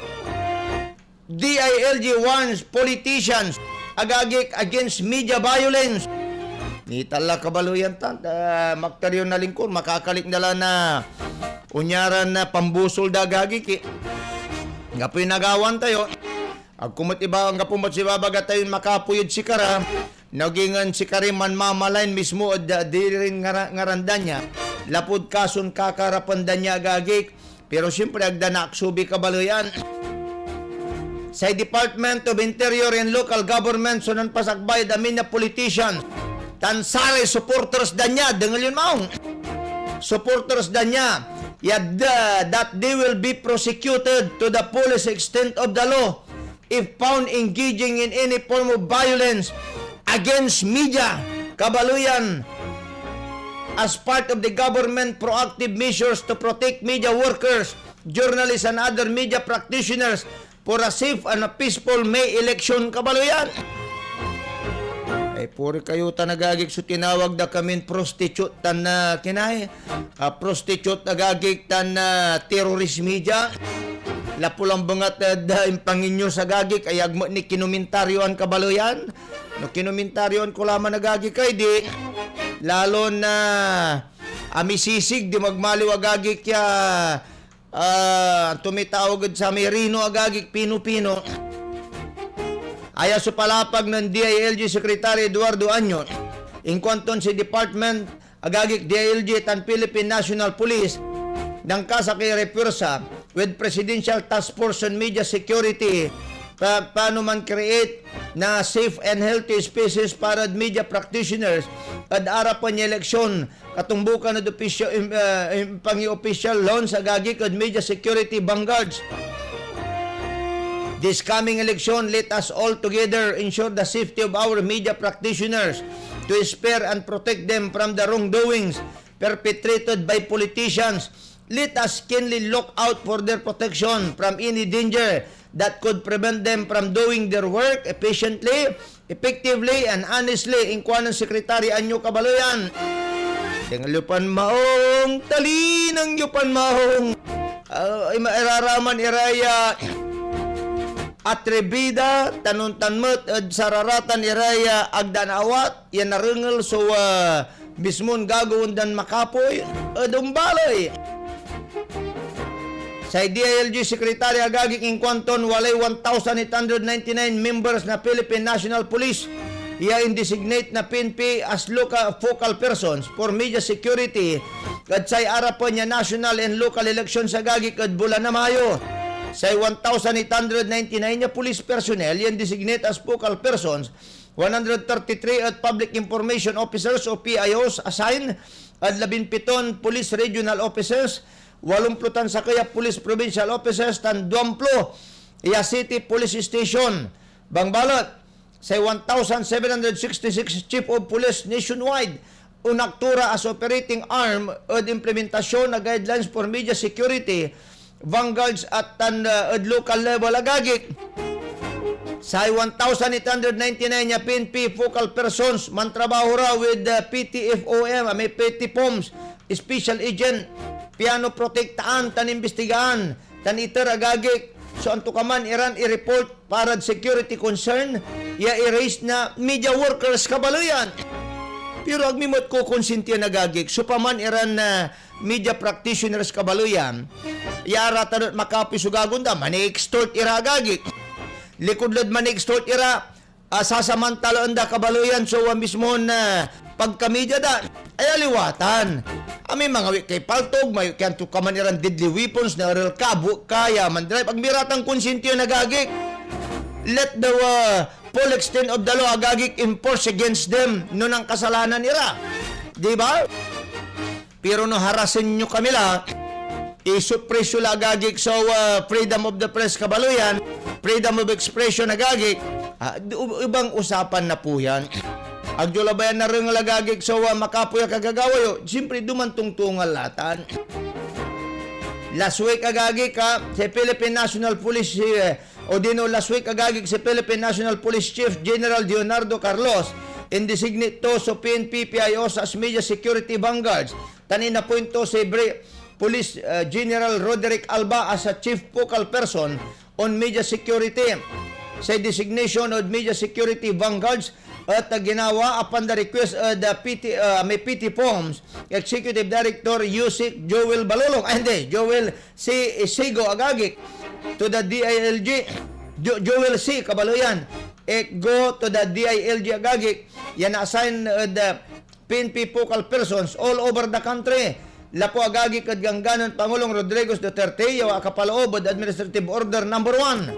D I L G warns politicians, agagik, against media violence. Nitan la kabaleyan tan, ah, makter yon nalingkur, makakalik da la na onyaran na pambusol da, agagik, eh. Anggapoy nagawan tayo. Agko met iba, anggapo met so ibabaga tayon makapoy ed sikara, no ag ingen sikara manmamalaen mismo ed, ah, diri rin ngara-, ngaran da nia, lapud kason kakaarapan da nia, agagik. Pero siyempre, ag da naaksubi kabaleyan. Say Department of Interior and Local Government so nanpasakbay ed amin a politician tan saray supporters da nia, dengel yon maong. Supporters da nia, ya da, that they will be prosecuted to the fullest extent of the law if found engaging in any form of violence against media, kabaleyan, as part of the government proactive measures to protect media workers, journalists, and other media practitioners for a safe and a peaceful May election, kabaleyan. Ay, puri kayo tan agagik so tinawag da kamin prostitute tan, ah, kinay, ah, prostitute, agagik, tan, ah, terrorist media. Lapu lan bengat ed, ah, impangin yo, agagik, ay ag met ni kinomentaryoan, kabaleyan. No kinomentaryoan ko la man, agagik, ay di, lalo na amisisig di magmaliw, agagik, ya, ah, anto may tawag ed samay Rino, agagik, pino-pino. Aya so palapag nen D I L G Secretary Eduardo Año. Inkuanton say department, agagik, D I L G tan Philippine National Police nankasakey iray puwersa with Presidential Task Force on Media Security, pa-, piano man-create na safe and healthy spaces para ed media practitioners ed arapan ya eleksyon, katumbukan ed opisya-, im-, ah, impangi-official launch, agagik, ed media security vanguards. This coming election, let us all together ensure the safety of our media practitioners to spare and protect them from the wrongdoings perpetrated by politicians. Let us keenly look out for their protection from any danger that could prevent them from doing their work efficiently, effectively, and honestly, inkuanen Secretary Año, kabaleyan. Dengel yo pan maong, talinang yo pan maong. Ah, ima-, iraraman iray, ah, atribida, tan ontan met ed sararatan iray, ah, ag da naawat, ya narengel so, ah, mismon gagawaen dan makapoy ed ombaley. Say D I L G Secretary, agagik, inkuanton walay one thousand eight hundred ninety-nine members na Philippine National Police ya indesignate na P N P as local focal persons for media security ed say arapen ya national and local elections, agagik, ed bulan na Mayo. Say one thousand eight hundred ninety-nine ya police personnel ya indesignate as focal persons, one hundred thirty-three et Public Information Officers o P I Os assigned ed labinpiton Police Regional Offices, walumplo tan sakey a Police Provincial Offices, tan duamplo ya City Police Station. Bangbalet, say one thousand seven hundred sixty-six Chief of Police nationwide onakto ra as operating arm ed implementasyon na guidelines for media security vanguards at tan, uh, ed local level, agagik. Say one thousand eight hundred ninety-nine ya P N P focal persons mantrabaho ra with, uh, P T F O M, a may Petty Forms Special Agent, piano protektaan tan imbistigaan tan iter, agagik, so antokaman iran i-report parad security concern ya i-raise na media workers, kabaleyan. Pero ag mi met kokonsintian, agagik, so paman iran, ah, media practitioners, kabaleyan, ya aratan et makapoy so gagon da, mani-extort ira, agagik. Likud lad mani-extort ira, ah, sasamantalaen da, kabaleyan, so, ah, mismon, ah, pagkamidya da. Ay aliwatan. Amay mangawit kay paltog, may kay antokaman iran deadly weapons, naerel ka, buek ka, ya mandrive. Ag mi ratan konsintian, agagik. Let the, ah, full extent of the law, agagik, enforce against them no nankasalanan ira. Di ba? Pero no harasen yo kami la, isuppress yo la, agagik, so, ah, freedom of the press, kabaleyan, freedom of expression, agagik, ah, d-, u-, ibang usapan na po yan. Ag yo labayan narengel, agagik, so, ah, makapoy a kagagawa yo, siyempre, dumantungtungan la tan. Last week, agagik, ah, si Philippine National Police, eh, Odino last week, agagik, si Philippine National Police Chief General Leonardo Carlos, in-designate to so P N P P I Os as media security vanguards, tan in-appoint to si Bri-, Police, uh, General Roderick Alba as a chief focal person on media security. Say designation of media security vanguards et ginawa upon the request of the P T, uh, may P T POMS Executive Director Yusik Joel Balolong, ah, hindi, Joel C. Isigo, agagik, to the D I L G, Jo-, Joel C., kabaleyan, It go to the D I L G, agagik, ya na-assign ed, uh, P N P focal persons all over the country. Lapu, agagik, ed ganggan nen Pangulong Rodrigo Duterte ya akapaloob ed Administrative Order Number One.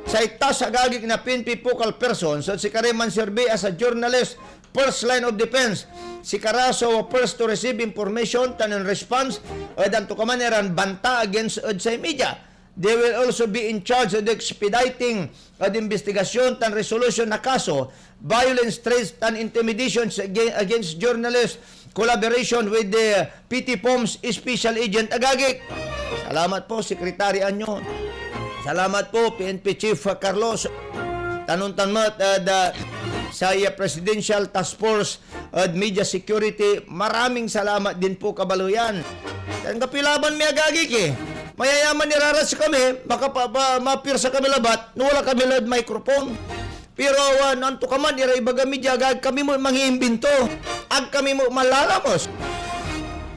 Say task, agagik, na P N P focal persons et sikaray manserbi as a journalist, first line of defense. Sikara so first to receive information tan in response ed antokaman iran banta against ed say media. They will also be in charge of expediting ed imbestigasyon tan resolution na kaso, violence threats tan intimidations aga-, against journalists, collaboration with the P T POMS special agent, agagik. Salamat po, Secretary Anyo. Salamat po, P N P Chief Carlos. Tan ontan met, uh, the, say, uh, Presidential Task Force ed media security. Maraming salamat din po, kabaleyan. Tan kapilaban mi, agagik, eh. Mayayaman iraras kami, makapa-, pa-, mapirsa kami labat, no wala kami lad microphone. Pero, ah, no antokaman iray ibaga mi dia, agagik, kami met mangiimbinto. Ag kami met manlalamos.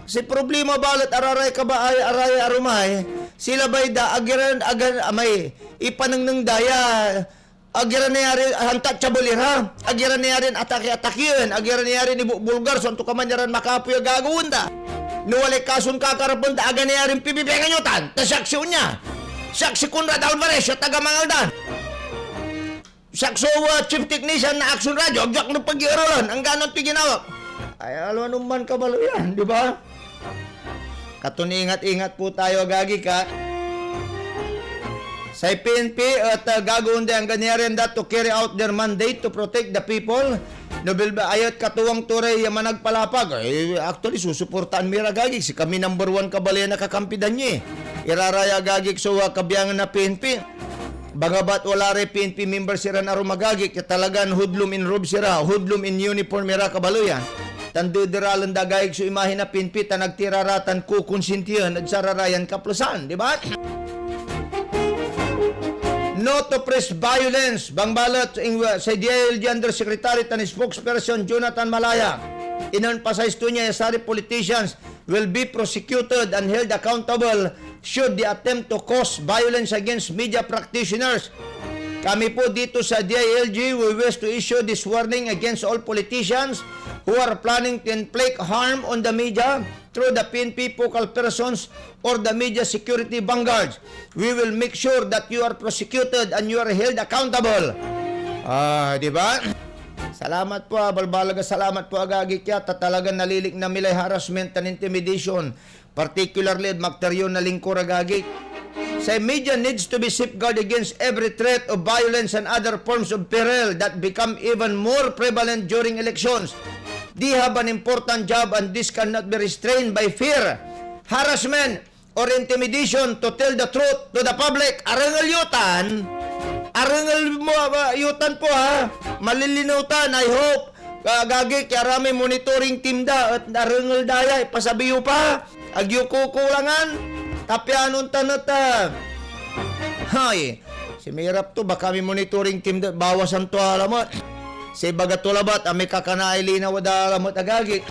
Si problema balet araray kabaay, aray arumay, si labay da, ag iran, ag iran, amay, ipanengneng da ya, Ag ira nayarin untouchable ira. Ag ira nayarin ataki-atakien. Ag ira nayarin ibubulgar so antokaman iran makapoy a gagawaen da. No walay kason kakarapen da, aga nayarin pibibengan yo tan, ta siak si onya. Siak si Conrad Alvarez ya taga Mangaldan. Siak so, uh, chief technician na Action Radio. Agyak nepeg-aralen. Anggano antoy ginawak. Ay, aliwan onman kabaloyan, di ba? Katon ingat-ingat po tayo, agagik, ha? Say P N P et, uh, gagawaen day anggan nayarin da to carry out their mandate to protect the people. No bilbil ayat katuwang to ray managpalapag. Eh, actually, susuportaan mi ra, agagik. Sikami number one kabaleyan a kakampi da ni. Ira ra ya, agagik, so, uh, kabiangan na P N P. Bagabat wala ray P N P members iran arum, agagik, ya talagan hoodlum in robes ira, hoodlum in uniform ira, kabaloyan. Tan dederalen da, agagik, so imahen na P N P tan ag ti ra ra tan kokonsintien ed sararayan kaplesan, di ba? No to press violence, bangbalet, ing-, say D I L G Undersecretary tan Spokesperson Jonathan Malaya, in-emphasize to nia ya saray politicians will be prosecuted and held accountable should they attempt to cause violence against media practitioners. Kami po dito sa D I L G, we wish to issue this warning against all politicians who are planning to inflict harm on the media through the P N P focal persons or the media security vanguards. We will make sure that you are prosecuted and you are held accountable. Ah, di ba? Salamat po, ah, balbaleg a salamat po, agagik, ya, ta talagan nalilikna mi lay harassment tan intimidation, particularly ed makteryo na lingkor, agagik. Say media needs to be safeguarded against every threat of violence and other forms of peril that become even more prevalent during elections. They have an important job and this cannot be restrained by fear, harassment, or intimidation to tell the truth to the public. Arengel yo tan, arengel mo, ah, yo tan po, ha. Malilinaw tan, I hope, Agagik, ya aramay monitoring team da, et narengel da ya, ipasabi yo pa. Agyo kukulangan. Ta pian ontan et, ah, hay, simirap to, baka may monitoring team da, bawasan to lamet. Say ibaga to labat, a mikakanaay linawa da lamet, agagik.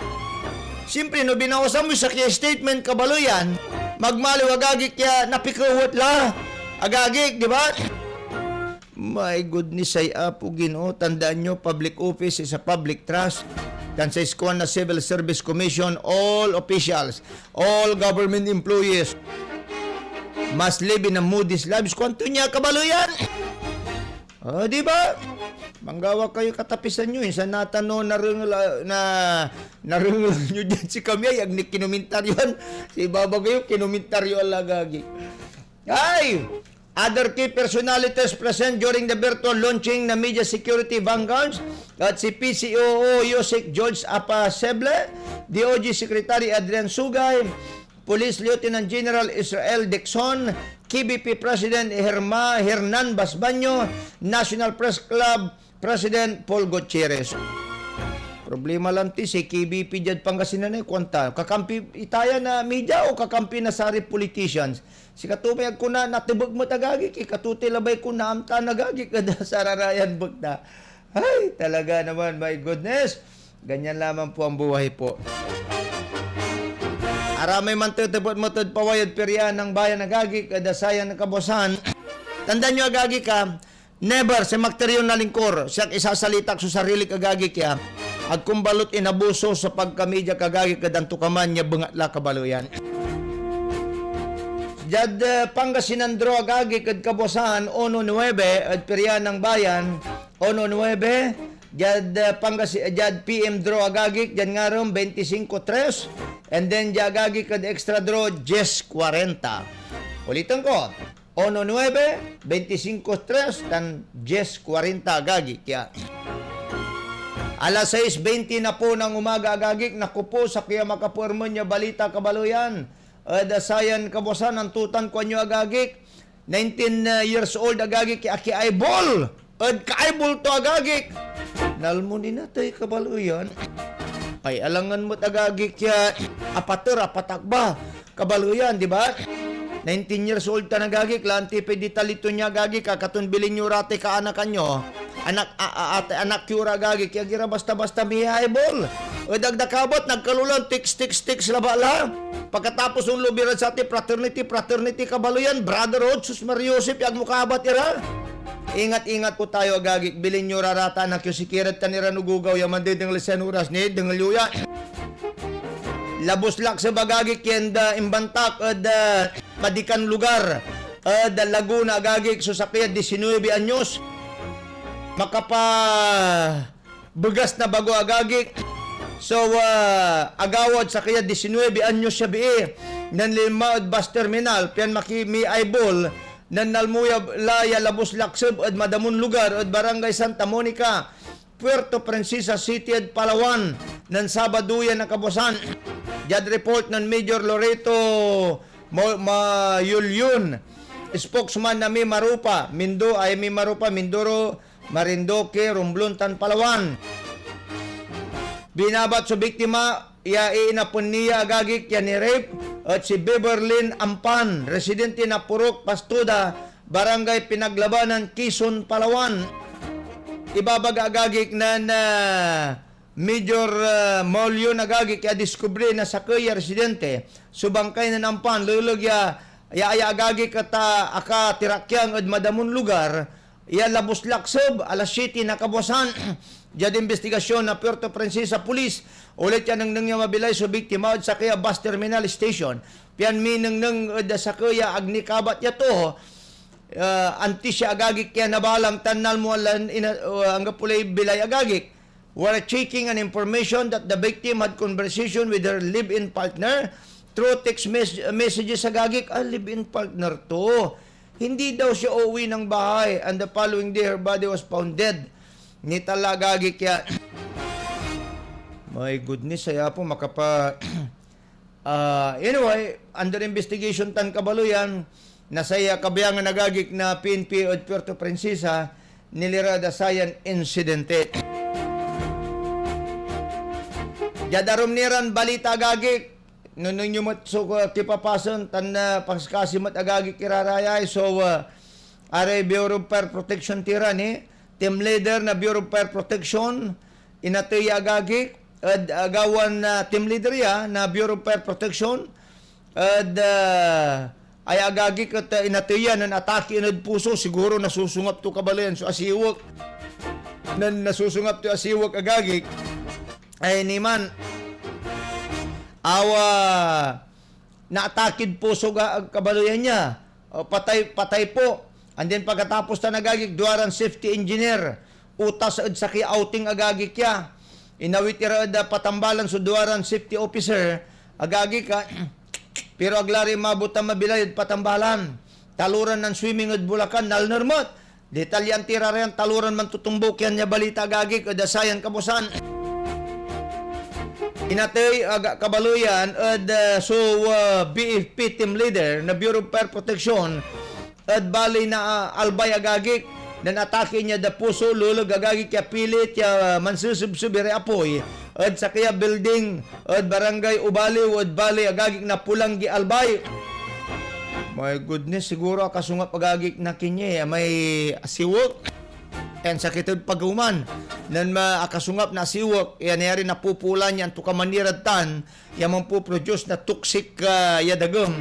Siyempre, no binawasan moy sakey a statement, kabaleyan, magmaliw, agagik, ya napikewet la. Agagik, di ba? My goodness, ay Apo Ginoo, tandaan nyo, public office is a public trust. Tan say kuan na Civil Service Commission, all officials, all government employees must live in a modest lives. Kuanto nia, kabaleyan? O, di ba? Manggawa kayo katapisan nyo. Insan natan no narengel, ah, na, narengel nyo dyan si kami ay agni kinomentaryoan. Si baba kayo, kinomentaryoan la, agagik. Ay! Other key personalities present during the virtual launching na Media Security Vanguards et si P C O O Yusek George Apaseble, D O G Secretary Adrian Sugay, Police Lieutenant General Israel Dixon, K B P President Herma Hernan Basbaño, National Press Club President Paul Gutierrez. Problema lanti si K B P diad Pangasinan, eh, kuanta, kakampi itaya na media o kakampi na saray politicians? Sikato may agko na natebek met, agagik, eh, katotoy labay kon naamtaan, agagik, ed sararayan bekta. Ay, talaga naman, my goodness. Ganyan lamang po ang buhay po. Aramay mantetepet met ed paway ed Piria ng Bayan, agagik, ed sayan kabuasan. Tandaan nyo, agagik, ah, never, say makter yon nalingkur, siak isasalitak so sarilik, agagik, ya. Agkon balut inabuso so pagkamediak, agagik, ed antokaman ya bengatla, kabaleyan. Diad, eh, Pangasinan Draw, agagik, ed kabuasan, uno nuebe, ed Piria ng Bayan, uno nuebe, diad, eh, Pangasi-, diad P M Draw, agagik, diad ngarem, veinticinco tres, and then diad agagik ed Extra Draw, diez cuarenta. Ulitan ko, uno nuebe, veinticinco tres, tan diez cuarenta, agagik, ya. Alas sais beinti na po ng umaga, agagik, naku po, sakey a makapuermen ya balita, kabaleyan. Ed sayan kabuasan, antotan kuanyo, agagik, nineteen years old, agagik, ya aki-eyeball ed ka-eyeball to, agagik. Nalmo ni natay, kabaleyan. Ay, alangan met, agagik, ya apater, apatakba, kabaleyan, di ba? Nineteen years old tan, agagik, la anti pay detalye to nia, agagik, a katon bilin yo ra tay kaanakan yo. Anak, a, a, ate, anak yo ra, agagik, ya ag ira basta-basta mi-eyeball. Ed ag da kabat, nagkalulan, text, text, text labat la. Pakatapos onloob irad satay fraternity, fraternity, kabaleyan, brotherhood, sus Maria Joseph, ya agmo kabat ira. Ingat-ingat po tayo, agagik, bilin yo ra ra tay anak yo, sikirad tan ira no gugaw ya mandedengel ed sayan oras, ni dengel yo ya. Labus lakseb, agagik, yan da imbantak ed, ah, Padikan lugar ed Laguna, agagik, so sakey a diecinuebe anyos. Makapabegas na bago, agagik. So, ah, agawa ed sakey a diecinuebe anyos ya bii nen linma ed bus terminal pian maki-, mi-eyeball nen nalmo ya la ya labus lakseb ed Madamun lugar ed Barangay Santa Monica, Puerto Princesa City ed Palawan nen Sabado ya nakabuasan. Diad report nen Major Loreto Mo-, Mayulyun, spokesman na Mimaropa, Mindo-, ay Mimaropa, Mindoro, Marinduque, Romblon, tan Palawan. Binabat so biktima ya iinapen ni ya, agagik, ya ni-rape et si Beverlyn Ampan, residente na Purok Pastuda, Barangay Pinaglabanan, Quezon, Palawan. Ibabaga, agagik, nen, ah, Major, ah, Maulion, agagik, ya diskubri na sakey ya residente so bangkay nen Ampan, leleg ya, ya, ya, agagik, et, ah, akatirakyang ed Madamun lugar ya labus lakseb alas siete na kabuasan. Diad imbistigasyon na Puerto Princesa Police, olit ya nengneng ya mabilay so biktima ed sakey a bus terminal station, pian minengneng ed sakey a agni kabat ya too, ah, antis ya, agagik, ya nabalang tan nalmo lan ina-, ah, anggapo lay bilay, agagik. While checking an information that the victim had conversation with her live-in partner through text mes-, messages, agagik, ah, live-in partner to. Hindi daw siya uuwi ng bahay, and the following day, her body was found dead. Nitala, agagik, ya. My goodness, ay Apo, makapa-, ah, anyway, under investigation tan kabaleyan na say, ah, kabiangan, agagik, na P N P ed Puerto Princesa, nilira da sayan insidente. Diad arum ni ran balita, agagik, nengneng yo met so, ah, kipapasen tan, ah, paskasi met, agagik, irarayay. So, ah, aray Bureau of Fire Protection tira ni, team leader na Bureau of Fire Protection, inatey ya, agagik, ed agawan, ah, team leader ya na Bureau of Fire Protection, ed, ah, ay agagik et, ah, inatey ya nen atake ed puso. Siguro nasusungap to, kabaleyan, so asiwek. Nen nasusungap to asiwek, agagik, ay niman, awa, naatakid puso ga, kabaleyan ya. O, patay, patay po. And then pagkatapos tan, agagik, duaran safety engineer, utas ed sakey a outing, agagik, ya. Inawit ira ed, ah, Patambalan so duaran safety officer, agagik, ah, pero ag la ra inmabot a mabilay ed Patambalan. Taloran nan-swimming ed Bulacan, nalner met. Detalyean ti ra yan, taloran mantotombuk yan ya balita, agagik, ed sayan kabuasan. Inatey, aga-, kabaleyan, ed, ah, so, ah, B F P team leader na Bureau of Fire Protection ed baley na, ah, Albay, agagik, nen atake nia da puso, leleg, agagik, ya pilit ya mansesebseb iray apoy ed sakey a building ed Barangay Ubaliw ed baley, agagik, na Pulangi, Albay. My goodness, siguro akasungap, agagik, na kine, may asiwek. Ansakit ed pagew man. Nen ma-, akasungap na asiwek, ya nayari napupulan ya antokaman irad tan, ya manpoproduce na toxic, ah, ya dagem.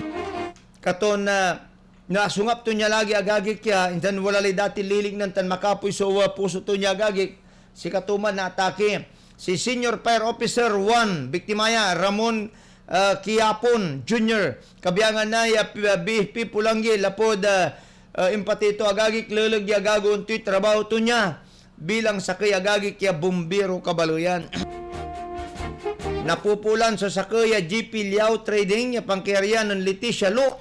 Katon, ah, nasungap to nia lagi, agagik, ya, insan wala lay dati liliknan tan makapoy so, ah, puso to nia, agagik. Sikato man naatake. Si Senior Fire Officer one, biktima ya, Ramon, ah, Quiapon Junior. Kabiangan na ya, ah, B F P Pulangi lapud, ah, ah, impatey to, agagik, leleg ya agagoen toy trabaho to nia bilang sakey, agagik, ya bumbiro, kabaleyan. Napupulan so sakey a G P Liao Trading ya pankayarian nen Leticia Lo.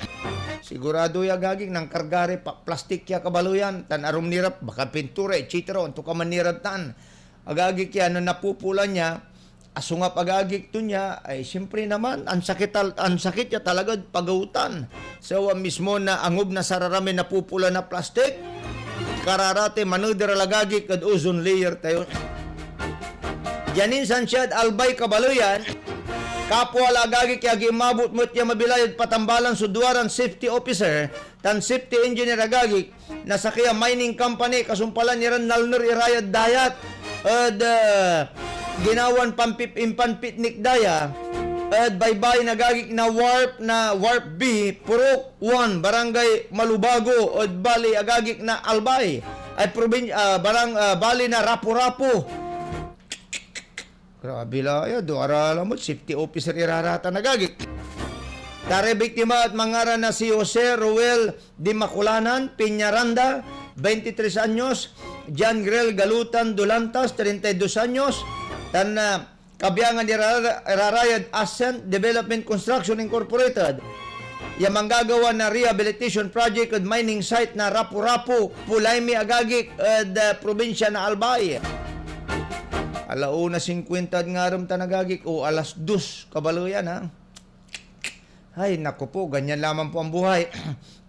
Sigurado ya, agagik, nankarga ray pa-, plastik ya, kabaleyan, tan arum ni ra, baka pintura, et cetera, antokaman irad tan. Agagik, ya, no napupulan ya, asungap, agagik, to nia, ay, siyempre naman, ansakit tal-, ansakit ya talaga ed pagew tan. So, ah, mismo na angob na sararamay napupulan a plastik, kararate, maneder a lagagik ed ozone layer tayo. Dian insan siad Albay, kabaleyan, kapwa la, agagik, ya ag inmabot met ya mabilay ed Patambalan so duaran safety officer tan safety engineer, agagik, na sakey a mining company, kasumpalan iran nalner ira yad dayat ed, ah, ginawan pampip-, impanpiknik da ya ed baybayin, agagik, na Wharf, na Wharf B, Purok one, Barangay Malubago, ed baley, agagik, na Albay, ay probin-, ah, barang-, ah, baley na Rapu-Rapu. Grabe la ya, duara lamet safety officer ira ratan, agagik. Taray biktima et mangara na si Jose Roel Dimaculanan Peñaranda, veintitrés anyos, John Grel Galutan Dulantas, treinta y dos anyos, tan, ah, kabiangan ira, ira rayad Ascent Development Construction Incorporated, ya manggagawa na rehabilitation project ed mining site na Rapu-Rapu, Pulaimi, agagik, ed, ah, probinsya na Albay. Ala una singkuenta ed ngarem tan, agagik, o alas dos, kabaleyan, ha? Ay, naku po, ganyan lamang po ang buhay.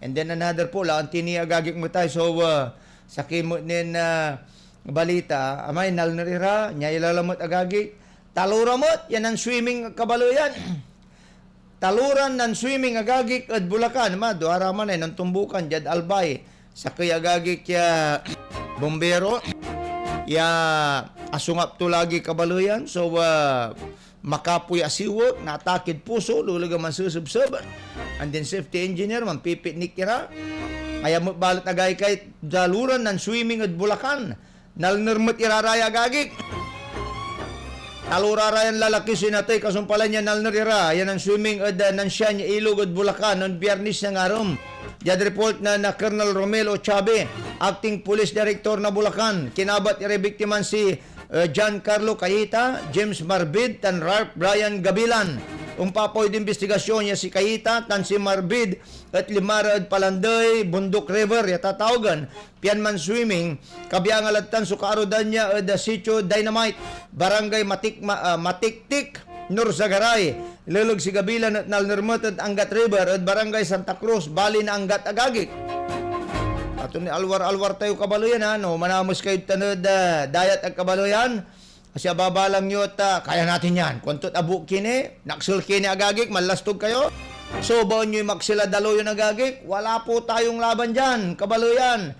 And then another po, la, antini, agagik, met ay. So, ah, sakey met nen, ah, balita, amay nalner ira, nia ila lamet, agagik. Talora met, ya nan-swimming, kabaleyan. Taloran nan-swimming, agagik, ed Bulacan, ma, duara man ay nantumbukan diad Albay. Sakey, agagik, ya bombero ya asungap to lagi, kabaleyan. So, ah, makapoy asiwek, naatakid puso, leleg a mansesebseb. And then safety engineer, manpipiknik ira. Aya met balet, agagik, ay taloran nan-swimming ed Bulacan. Nalner met ira ra ya, agagik. Talora ra yan lalaki so inatey, kasumpalan ya nalner ira ya nan-swimming ed, ah, nansian ya ilog ed Bulacan nen Biyernes na ngarem. Diad report na, na Colonel Romel Ochabe, Acting Police Director na Bulacan, kinabat iray biktiman si, ah, John Carlo Cayeta, James Marbid, tan Ralph Brian Gabilan. Ompapawid imbestigasyon ya si Cayeta tan si Marbid et linma ra ed Palandey, Bundok River ya tatawagen, pian man-swimming, kabiangan lad tan so kaarodan ya ed Sitio Dynamite, Barangay Matik-, Ma-, ah, Matiktik, Norzagaray. Leleg si Gabilan et nalner met ed Angat River ed Barangay Santa Cruz, baley na Angat, agagik. Ato ni alwar-alwar tayo, kabaleyan, ha, no manames kayod tan ed, ah, dayat ed kabaleyan. Kasi ababalang yo et, ah, kaya natin yan. Kuanto't abuk kini, naksel kini agagik, manlastog kayo. So, baen yo'y maksil a dalo yon agagik, wala po tayong laban diyan, kabaleyan.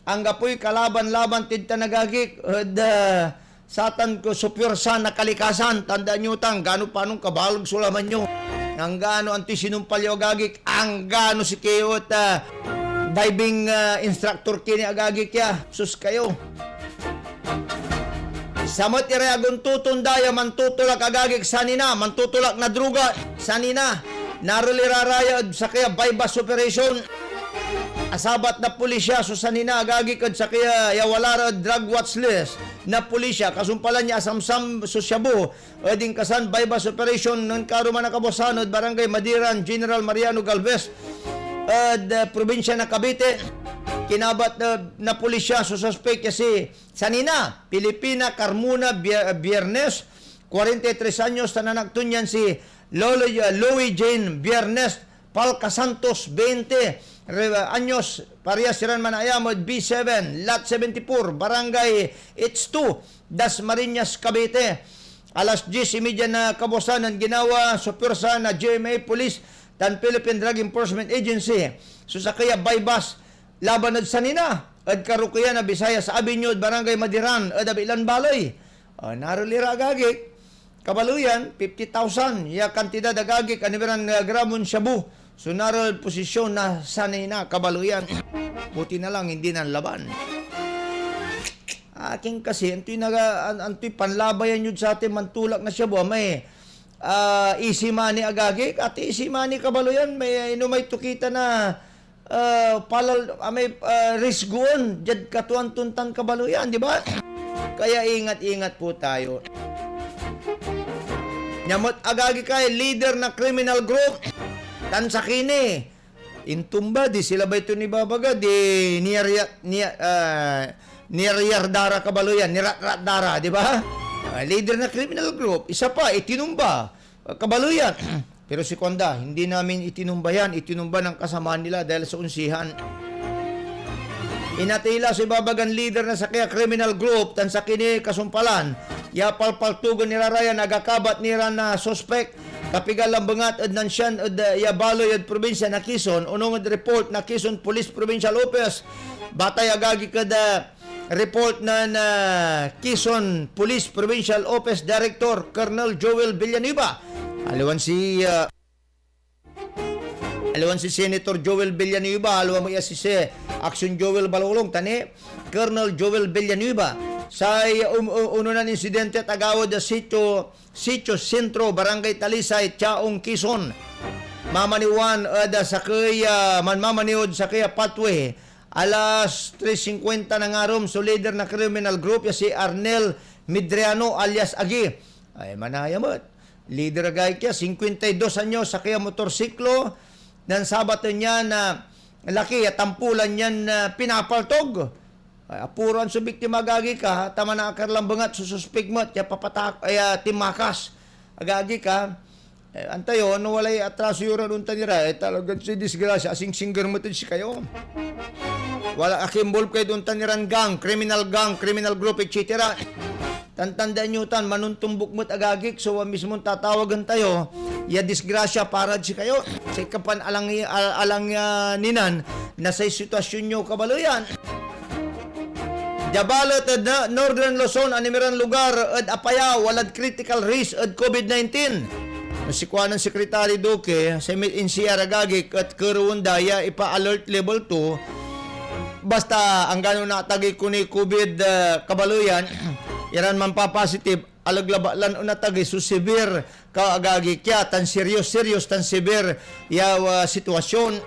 Anggapoy kalaban-laban tid tan agagik, ed, ah, satan ko so puwersa na kalikasan. Tandaan yo tan, gano panon kabaleg so laman yo. Anggano antoy sinumpal yo agagik, anggano si Kiyot, ah, diving, ah, instructor kini agagik ya. Sus kayo. Samet iray aguntoton da ya mantutulak agagik sanina, mantutulak na droga sanina. Narel ira ra ya ed sakey a buy-bust operation. Asabat na pulisya so sanina agagik ed sakey a ya wala ra ed drug watch list na pulisya, kasumpalan ya asamsam so shabu ed inkasan buy-bust operation nen karuman a kabuasan ed Barangay Madiran, General Mariano Galvez, ed, eh, probinsya na Cavite. Kinabat, eh, na pulisya so suspek ya si Sanina Filipina Carmona Bia-, Biernes, kwarenta y tres anyos, tan anak to nian si Lolo, eh, Louie Jane Biernes, Palca Santos, veinte re-, anyos, parehas iran manaayam ed B seven, Lot seventy-four, Barangay H two, Dasmariñas, Cavite. Alas dies y media na kabuasan nen ginawa so puwersa na G M A Police tan Philippine Drug Enforcement Agency so sakey a buy-bust laban ed sanina ed karokeyan na Visayas Avenue ed Barangay Madiran ed abilan baley. Ah, narel ira agagik. Kabaleyan, fifty thousand ya kantidad agagik a nibiran, ah, gramon shabu so narel posisyon na sanina, kabaleyan. Buti na lang, hindi nanlaban. Akin kasi, antoy naga-, an-, antoy panlabayan yod sa atin mantulak na shabu, amay, ah, easy money agagik, at easy money, kabaleyan, may, ah, inomay to kita na ah, palal-, ah, may, ah, risgoen diad katuan ton tan kabaleyan, di ba? Kaya ingat-ingat po tayo. Nia met agagi kay leader na criminal group, tan sakey ni intumba, di sila bay ton ibabaga, di niyarya-, niya-, ah, niyaryar da ra kabaleyan, niratrat da ra, di ba? Ah, leader na criminal group, isa pa, itinumba. Kabaleyan. Pero si Conda, hindi namin itinumba yan. Itinumba ng kasama nila dahil sa unsihan. Inatey la so ibabagan leader na sakey a criminal group tan sakey ni kasumpalan ya palpaltugon ira ra yan agakabat ni ran a suspek. Kapigan lambengat ed nansian ed, eh, ya baley ed probinsya na Quezon, onung ed report na Quezon Police Provincial Office. Batay agagi ked, eh, report nen, ah, Quezon Police Provincial Office Director Colonel Joel Villanueva. Aliwan si, ah, aliwan si Senator Joel Villanueva, aliwan mo ya si Se-, Action Joel Balolong, tan ni Colonel Joel Villanueva. Say, um, u-, unonan insidente et agawad ya sitio, Sitio Sentro, Barangay Talisay, Tiaong, Quezon. Mamaniwan ed, ah, sakey, ah, manmamaniw ed sakey a pathway. Alas tres cincuenta na ngarem so leader na criminal group ya si Arnel Midriano alias Agi. Ay, manaya met. Leader agay kaya, cincuenta y dos anyos, sakey a motorsiklo, nen Sabado niyan, ah, laki ya tampulan niyan, ah, pinapaltog. Ay, apuroan so biktima agagi ka, ta manaakar lambengat so suspek met ya papatak-, ay, ah, timakas. Agagi ka, Eh, antayo, no walay atraso yo ran ontan ira, eh, talagan say disgrasya, asingsingger met ed sikayo. Wala, aki-involve kayod ontan iran gang, criminal gang, criminal group, et cetera. Tan tandaan yo tan, manontombok met agagik so mismon tatawagen tayo, ya disgrasya parad sikayo. Say kapan alang, al-, alang, ah, ninan, na say sitwasyon yo kabaleyan. Dia balet ed na-, Northern Luzon, animiran lugar ed Apayao walad critical risk ed COVID nineteen. No sikuanen Secretary Duque, say met N C R agagik et kerewen da ya ipa-alert level two. Basta anggano naatagey ko ni COVID, ah, kabaleyan, iran manpapositive, alaglabat lan onatagey so severe ka agagik ya, tan serious, serious, tan severe ya, ah, sitwasyon.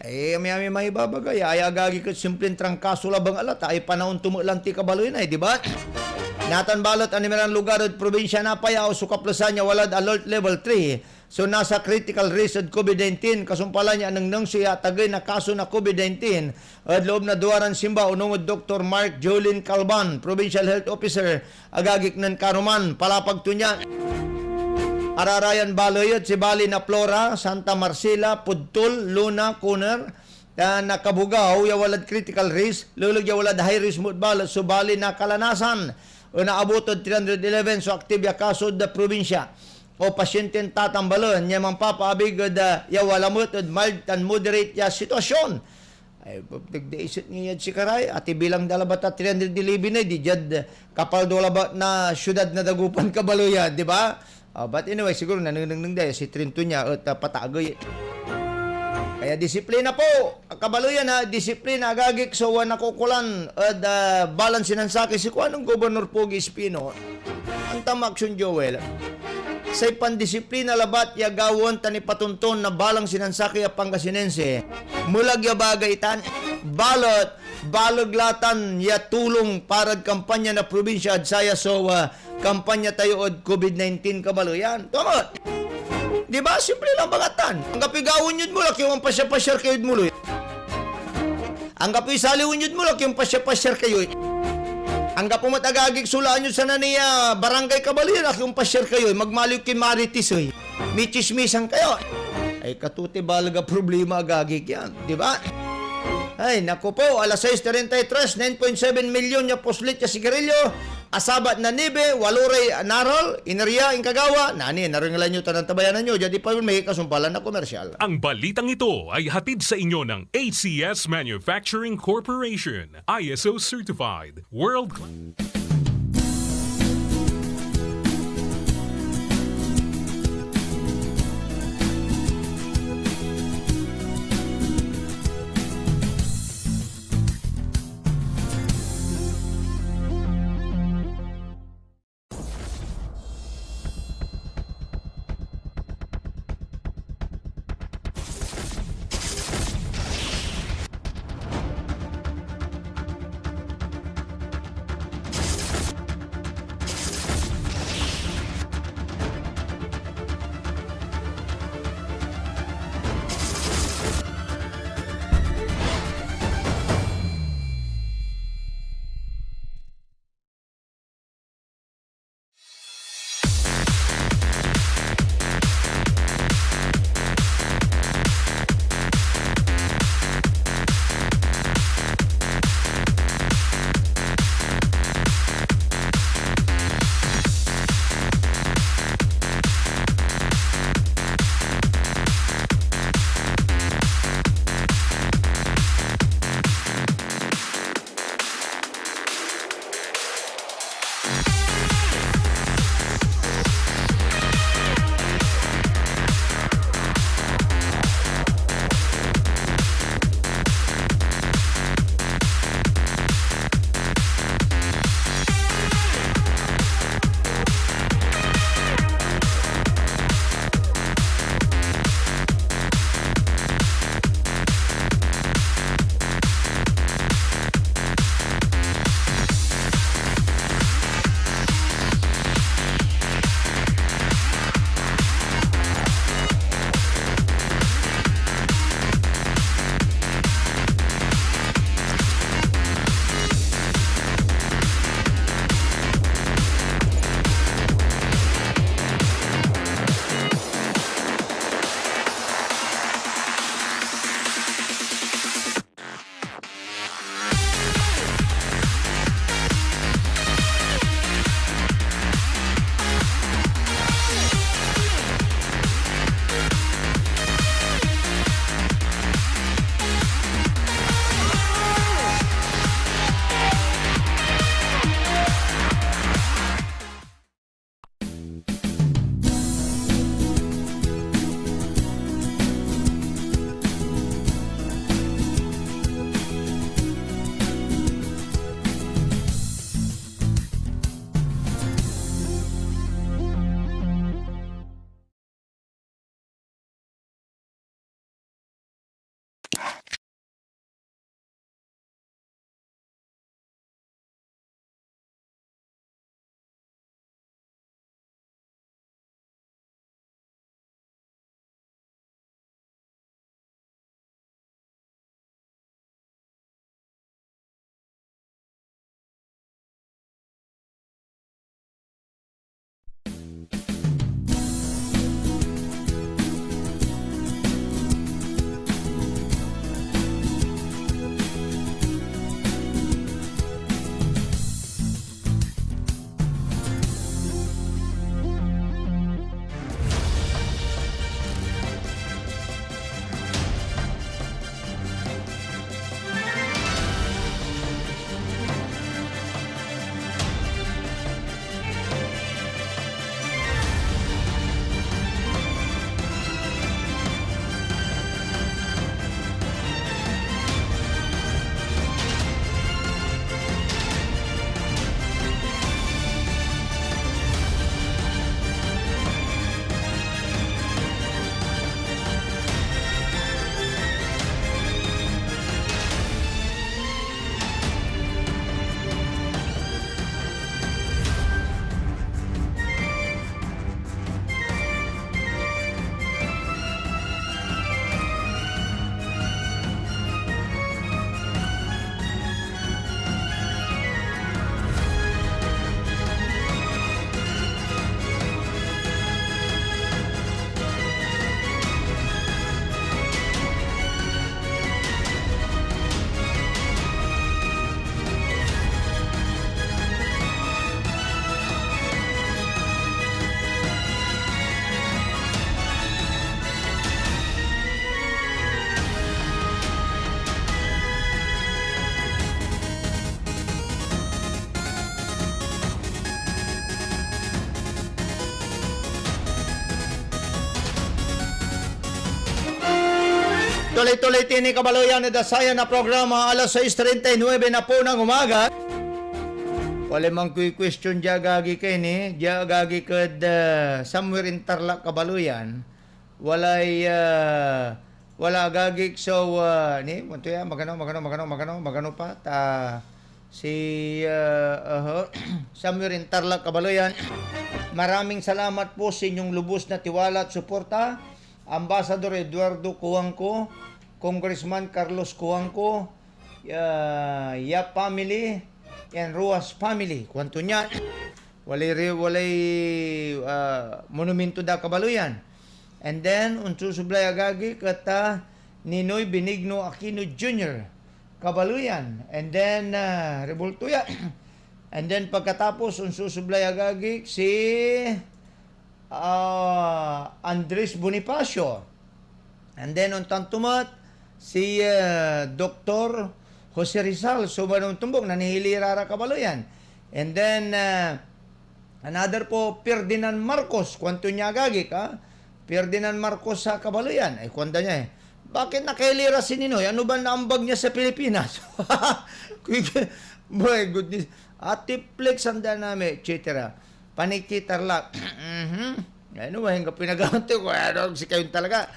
Eh, ami-ami may ibabaga ya, ay agagik et simpleng trangkaso labat la, ta ay panaon to met lanti kabaloy na, eh, di ba? Natan balet animiran lugar ed probinsya na Apayao so kaplesan ya walad alert level three. So, nasa critical risk ed COVID nineteen, kasumpalan ya anengneng so iatagey na kaso na COVID nineteen ed loob na duaran simba, onung ed Doktor Mark Jolin Calban, Provincial Health Officer, agagik nen karuman, palapag to nia. Ararayan baley et si bali na Flora, Santa Marcela, Pudtol, Luna, Kuner, tan na Cabugao ya walad critical risk, leleg ya walad high risk met balet so bali na Kalanasan, Naabot ed three hundred eleven so active ya kaso ed probinsya o pasyenten tatambalen ya manpapaabig ed, ah, ya wala met ed mild tan moderate ya sitwasyon. Ay, pagdaiset ni yad sikara, ati bilang da labat a three hundred eleven ay, di diad, ah, kapaldo labat na siudad na Dagupan, kabaleyan, di ba? Ah, but anyway, siguro nanengneng da ya si Trinto nia et, ah, patagey. Kaya disiplina po, kabaleyan, ha, disiplina, agagik, so, ah, nakokolan ed, ah, balang sinansakey si kuanon Gobernador Pogi Espino. Antam Action Joel. Say pandisiplina labat ya gawaen tan ipatonton na balang sinansakey a Pangasinense, melag ya bagay tan, balet baleg la tan ya tulong parad kampanya na probinsia ed saya so, ah, kampanya tayo ed COVID nineteen, kabaleyan. Tua met. Di ba? Simple lang bangatan. Anggapoy gawaen yod mulak, yung pasyar-pasyar kayod mulak. Anggapoy saliwen yod mulak, yung pasyar-pasyar kayo. Anggapo met agagik so laan yod sananey a barangay, kabaleyan, ak yung pasyar kayo. Magmaliw kay Marites, eh. Michismisan kayo. Ay, katuti baleg a problema, agagik yan. Di ba? Ay, naku po, alas sais treinta y tres, nine point seven milyon ya puslit ya sigarilyo, asabat na niebe, walo ray naral, inerya, inkagawa, nani, narengelan yo tan antabayanan yo, diad ipawil may kasumpalan na komersyal. Ang balitang ito ay hatid sa inyo ng A C S Manufacturing Corporation, I S O certified, world Tuloy-tuloy tini kabaloyan ed sayan a programa, alas sais treinta y nueve na po ng umaga. Walay mankuy-question dia, agagi, kay ni, dia, agagi, ed, ah, somewhere in Tarlac, kabaloyan. Walay, ah, wala, agagik, so, ah, ni, manto ya, magano, magano, magano, magano, magano pa, ta, si, ah, aha, somewhere in Tarlac, kabaloyan. Maraming salamat po sa inyong lubos na tiwala at suporta. Ambassador Eduardo Cuangco, Congressman Carlos Cuangco, ya, Yap family, and Ruas family. Kuanto niya, walay re-, walay, ah, monumento da, kabaloyan. And then, onsusublay, agagik, ed, ah, Ninoy Benigno Aquino Junior, kabaloyan. And then, ah, Rebulto ya. And then, pagkatapos, onsusublay, agagik, si ah, Andres Bonifacio. And then, ontan to met, si, ah, Doktor Jose Rizal, so manontombuk, nanihilira ra, kabaloyan. And then, ah, another po, Ferdinand Marcos, kuanto niya, agagik, ah, Ferdinand Marcos sa kabaloyan. Ay, kuanda niya, eh, "Bakit nakahilira si Ninoy? Ano ba naambag niya sa Pilipinas?" Kuy-, my goodness. Ate Flex, ang dynamic, et cetera. Paniki Tarlac. Mhm. Ano, anggapoy nagawa to, ano, si kayon talaga.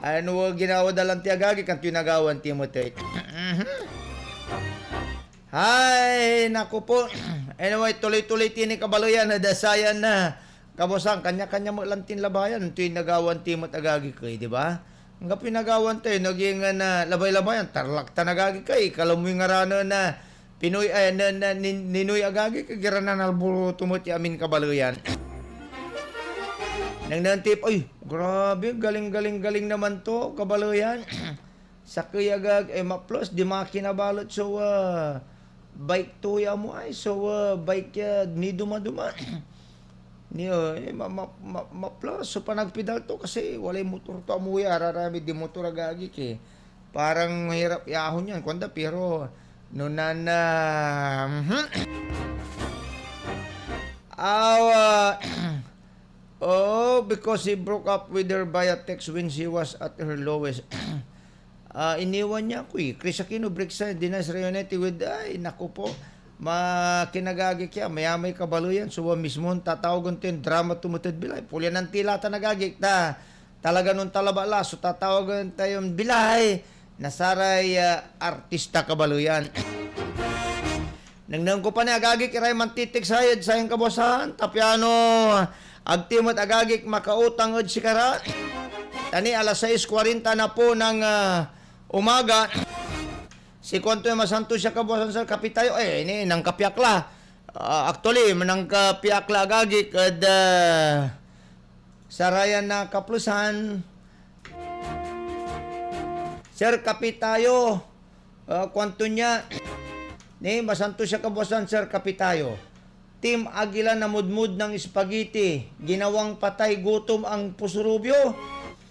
Ano, ginawa da lan ti, agagi, kantoy nagawa ti met, eh. Mhm. Hay, naku po. Anyway, tuloy-tuloy tini kabaloyan ed sayan na kabuasan, kanya-kanya met lan tinlabayan, antoy nagawa ti met, agagi, kay, di ba? Anggapoy nagawa tayo, naging, ah, na labay-labayan, Tarlac tan, agagi, kay, kala moy ngaranen na Pinoy, eh, na, na, nin-, Ninoy, agagi, kay ira nanalbo to met ya amin kabaloyan. Nang nantip, ay, grabe, galing, galing, galing naman to, kabaloyan. Sakey, agag-, eh, maples, di makina balet so, ah, bike to ya mo ay, so, ah, bike ya niduma-duma. Ni, ah, eh, ma-, ma-, ma-, maples so panagpedal to kasi walay motor to amuya, araramid di motor, agagik, eh. Parang mahirap iahon yan, kuanda, pero no nan, ah, mhm. Awa, oh, because he broke up with her via text when she was at her lowest. Ah, iniwan niya ako, eh. Chris Aquino breaks ties, denies reunity with, ay, naku po. Makinagagi kaya, mayamay kabaloyan, so, ah, mismo, tatawagan to yung drama to met ed bilay. Pulyan ang tila ta nagagik, ta talaga non talaba la, so tatawagan tayon bilay na saray, ah, artista kabaloyan. Nengneng ko pa ni agagik iray mantitext ed sayan kabuasan, ta piano agti met agagik makautang ed sikara. Ta ni alas sais kuarenta na po ng, ah, umaga. Si kuanto ya masantos ya kabuasan, Sir, kapi tayo? Eh, ni, nangkapiak la. Ah, actually, nangkapiak la agagik ed, ah, sarayan na kaplesan. Sir, kapi tayo. Ah, kuanto niya, ni, masantos ya kabuasan, Sir, kapi tayo. Team Aguila namudmud ng spaghetti, ginawang patay gutom ang Puso Rubio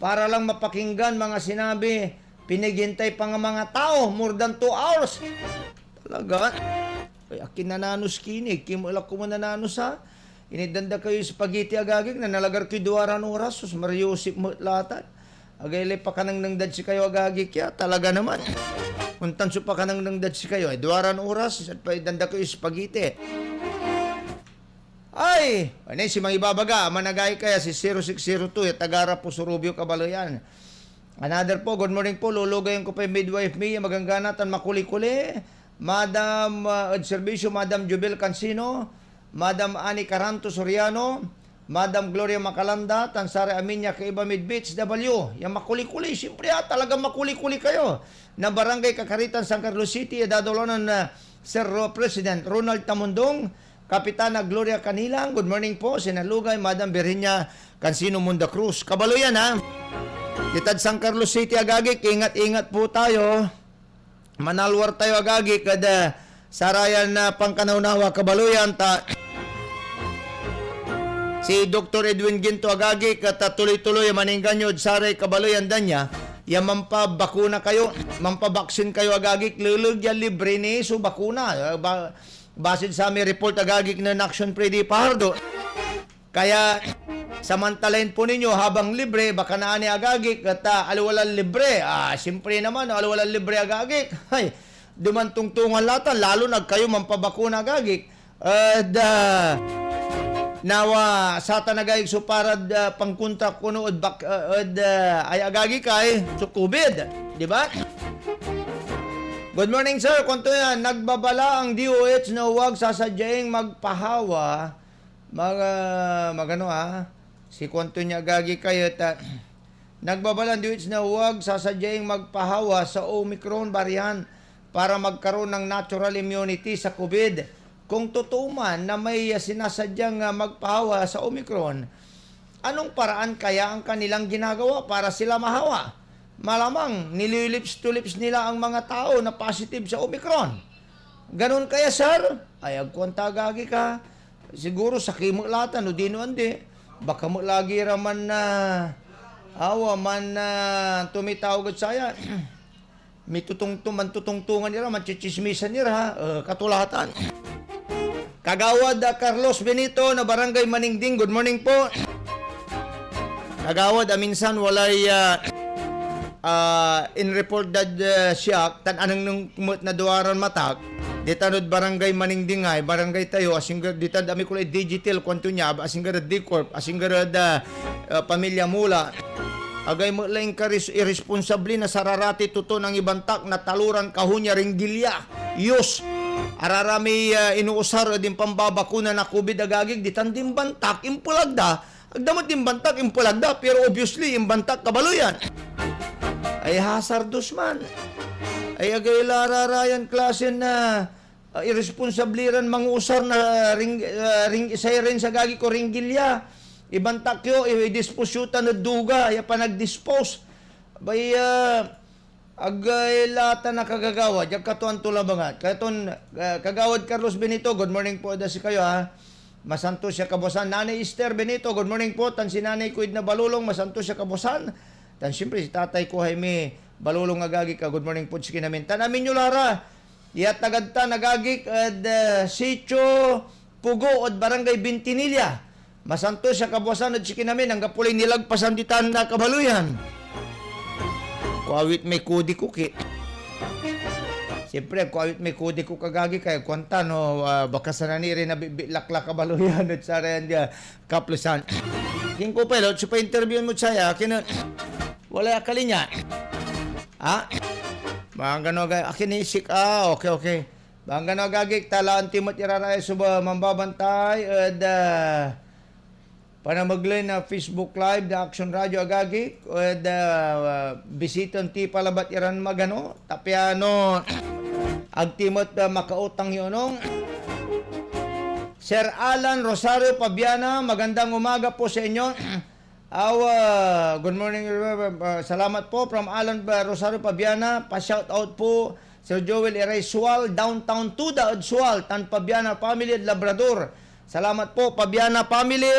para lang mapakinggan mga sinabi, pinaghintay pa nga mga tao, more than two hours. Talaga? Ay, akin nananos kinig, kimela ko man nananos, ha? Initdan da kayo spaghetti agagik, nanalagar koy duaran oras, sus, Maria Josep met latan. Agay lay pakanengneng dad sikayo agagik ya, talaga naman. Ontan so pakanengneng dad sikayo, ay duaran oras, at pa itdan da kayo spaghetti. Ay! Anay si mangibabaga, managay kaya si zero six zero two, ya taga ra Puso Rubio, kabaloyan. Another po, good morning po, lulugayan ko pa yung midwife mi, ya maganggana tan makuli-kuli. Madam, ah, ed serbisyo, Madam Jubel Cansino, Madam Annie Caranto Soriano, Madam Gloria Macalanda, tan saray amin ya kaiba mid B H W, ya makuli-kuli, siyempre, ah, talagang makuli-kuli kayo, na Barangay Kakaritan, San Carlos City, ya dadolonan na Sir Ro-, President Ronald Tamundong, Kapitana Gloria Canilang, good morning po, sinalugay, Madam Virginia Cansino Munda Cruz. Kabaloyan, ha? Ditad San Carlos City, agagik, ingat-ingat po tayo. Manalwar tayo, agagik, ed, ah, sarayan na pankanawnawa, kabaloyan, ta si Doktor Edwin Ginto, agagik, et, ah, tuloy-tuloy a manengganyo ed saray kabaloyan da nia, ya mampabakuna kayo, mampabaksin kayo, agagik, leleg ya libre ni so bakuna. Ah, ba-, Basid samay report, agagik, nen Action Freddy Fajardo, Kaya, samantalain po ninyo habang libre, baka naani agagik, et, ah, aliwa lan libre. Ah, siyempre naman, aliwa lan libre agagik. Ay, dumantungtungan latan, lalo na agkayo manpabakuna agagik. Ed, ah, nawa, satan agagik so parad, ah, pangkontra kono ed bak-, ah, ed, ah, ay agagik ay so COVID, di ba? Good morning, sir. Kuanto yan, nagbabala ang D O H na huwag sasadyaing magpahawa. Mag-, ah, magano, ah, si kuanto niya agagik ay, et, ah, nagbabala ang D O H na huwag sasadyaing magpahawa sa Omicron variant para magkaroon ng natural immunity sa COVID. Kung totoo man na may, ah, sinasadyang, ah, magpahawa sa Omicron, anong paraan kaya ang kanilang ginagawa para sila mahawa? Malamang nililips to lips nila ang mga tao na positive sa Omicron. Ganun kaya, sir? Ay, agko anta agagik. Siguro sakey met la tan, odino andi. Baka met lagi ra man, ah, awa, man, ah, tumitawag ed saya. Mitutungtong, mantutungtungan ira, mantsitsismisan ira, eh, katulatan. Kagawad, ah, Carlos Benito na Barangay Maningding, good morning po. Kagawad, ah, minsan walay, ah, ah, in-report dad, ah, siak, tan anengneng met na duaran matak, ditan ed Barangay Maningdingay, barangay tayo, asingger, ditan ami kulay digital, kuanto niya, asingger ed D-Corp, asingger ed, ah, ah, Pamilya Mula. Agay met la inkaris-, iresponsable na sararati toto nangibantak na taloran kahon ya ringgilya. Yus! Araramiy, ah, inuusar ed impambabakuna na COVID agagik, ditan dimbantak, impelag da, Agda met imbantak, impelag da, pero obviously, imbantak kabaloyan. Ay hasardos man. Ay agay la rarayan klasen, ah, iresponsable ran manguusar na ring-, ah, ring-, siren sa agagi ko ringgilya. Ibantak yo, i-dispose yo tan ed duga, ya panagdispose. Bay, ah, Agay la tan a kagagawa, diad katuan to labangat. Katon, ah, Kagawad Carlos Benito, good morning po ed sikayo, ha. Masantos ya kabuasan. Nanay Esther Benito, good morning po. Tan si nanay ko ed Nabalolong, masantos ya kabuasan. Tan siyempre, si tatay ko, Jaime Balolong, agagik, good morning po, sikin amin. Tan amin yo la ra, ya tagad tan, agagik, ed, ah, Sitio Pugo ed Barangay Bintinilla. Masantos ya kabuasan ed sikin amin, anggapo lay nilagpasan ditan na kabaloyan. Kuawit may kodi ko, ki. Siyempre, kuawit may kodi ko, kagagi, kaya kuanta, no, ah, baka sanani rin na bi-, bi-, laklak kabaloyan ed sarayan dia kaplesan. King ko pa, ilo, so pa interview mo saya, akin, walay akalinya. Ha? Mga gano, aga-, akin isik, ah, okay, okay. Banggan agagik, ta laan ti met iraraay so ba-, mambabantay ed, ah, panamegley na Facebook Live da Action Radio agagik, ed, ah, bisiton ti palabat iran magano, ta piano ag ti met, ah, makautang ya onung. Sir Alan Rosario Pabiana, magandang umaga po sa inyo. Awa, good morning, uh, salamat po from Alan, uh, Rosario Pabiana. Pa-shout out po, Sir Joel Iray Sual, downtown Tuda ed Sual, tan Pabiana family ed Labrador. Salamat po, Pabiana family,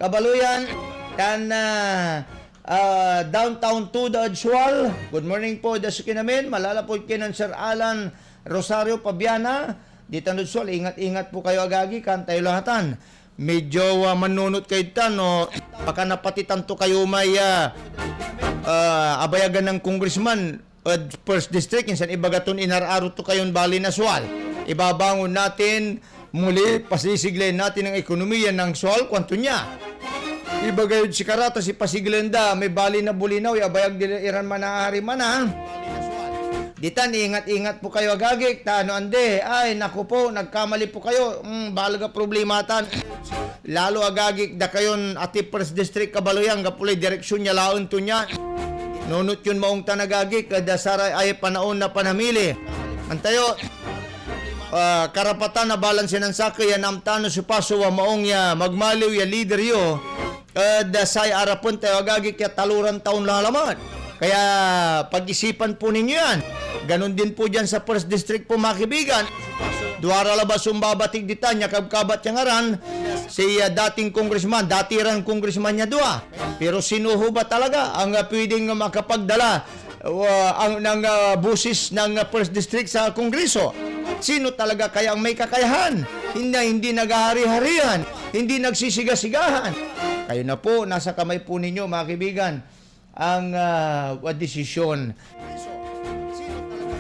kabaloyan, tan, uh, uh, downtown Tuda ed Sual. Good morning po, da sikin amin. Malalapud kinen Sir Alan Rosario Pabiana, ditan ed Sual. Ingat-ingat po kayo, agagi, kan tayo lahatan. Medyo, ah, manunot kayo tan, no? Baka napatitan to kayo may, ah, ah, abayagan ng congressman ed First District, insan ibaga ton inar-aro to kayon bali na Sual. Ibabangon natin muli, pasisiglayan natin ang ekonomiya ng Sual, kuanto niya. Ibaga yod sikara ta si pasiglenda, may bali na Bulinaw, ya abayag dila iran manahari man, ha? Ditan, ingat-ingat po kayo, agagik, ta ano ande, ay, naku po, nagkamali po kayo. Mm, baleg a problema tan. Lalo agagik da kayon ati First District kabaloyan, gapo lay direksyon ya laen to nia. Nunot yon maong tan agagik, da saray ay panaon na panamili. Antayo, ah, karapatan na balanse nan sakey ya naamtaan no siopa so maong ya magmaliw ya lider yo. Ed, ah, say arapen tayo, agagik, ya taloran taon la lamet. Kaya pag-isipan po ninyo yan. Ganun din po dyan sa First District po, mga kaibigan. Duara labat so ombabatik ditan ya kabkabat ya ngaran, si, ah, dating congressman, dati ran congressman ya dua. Pero sino ho ba talaga ang, ah, pwedeng makapagdala, ah, ang, ng, ah, boses ng, ah, First District sa Kongreso? Sino talaga kaya ang may kakayahan? Hindi, hindi naghahari-harian. hindi nagsisigasigahan. Kayo na po, nasa kamay po ninyo, mga kaibigan, ang, ah, desisyon.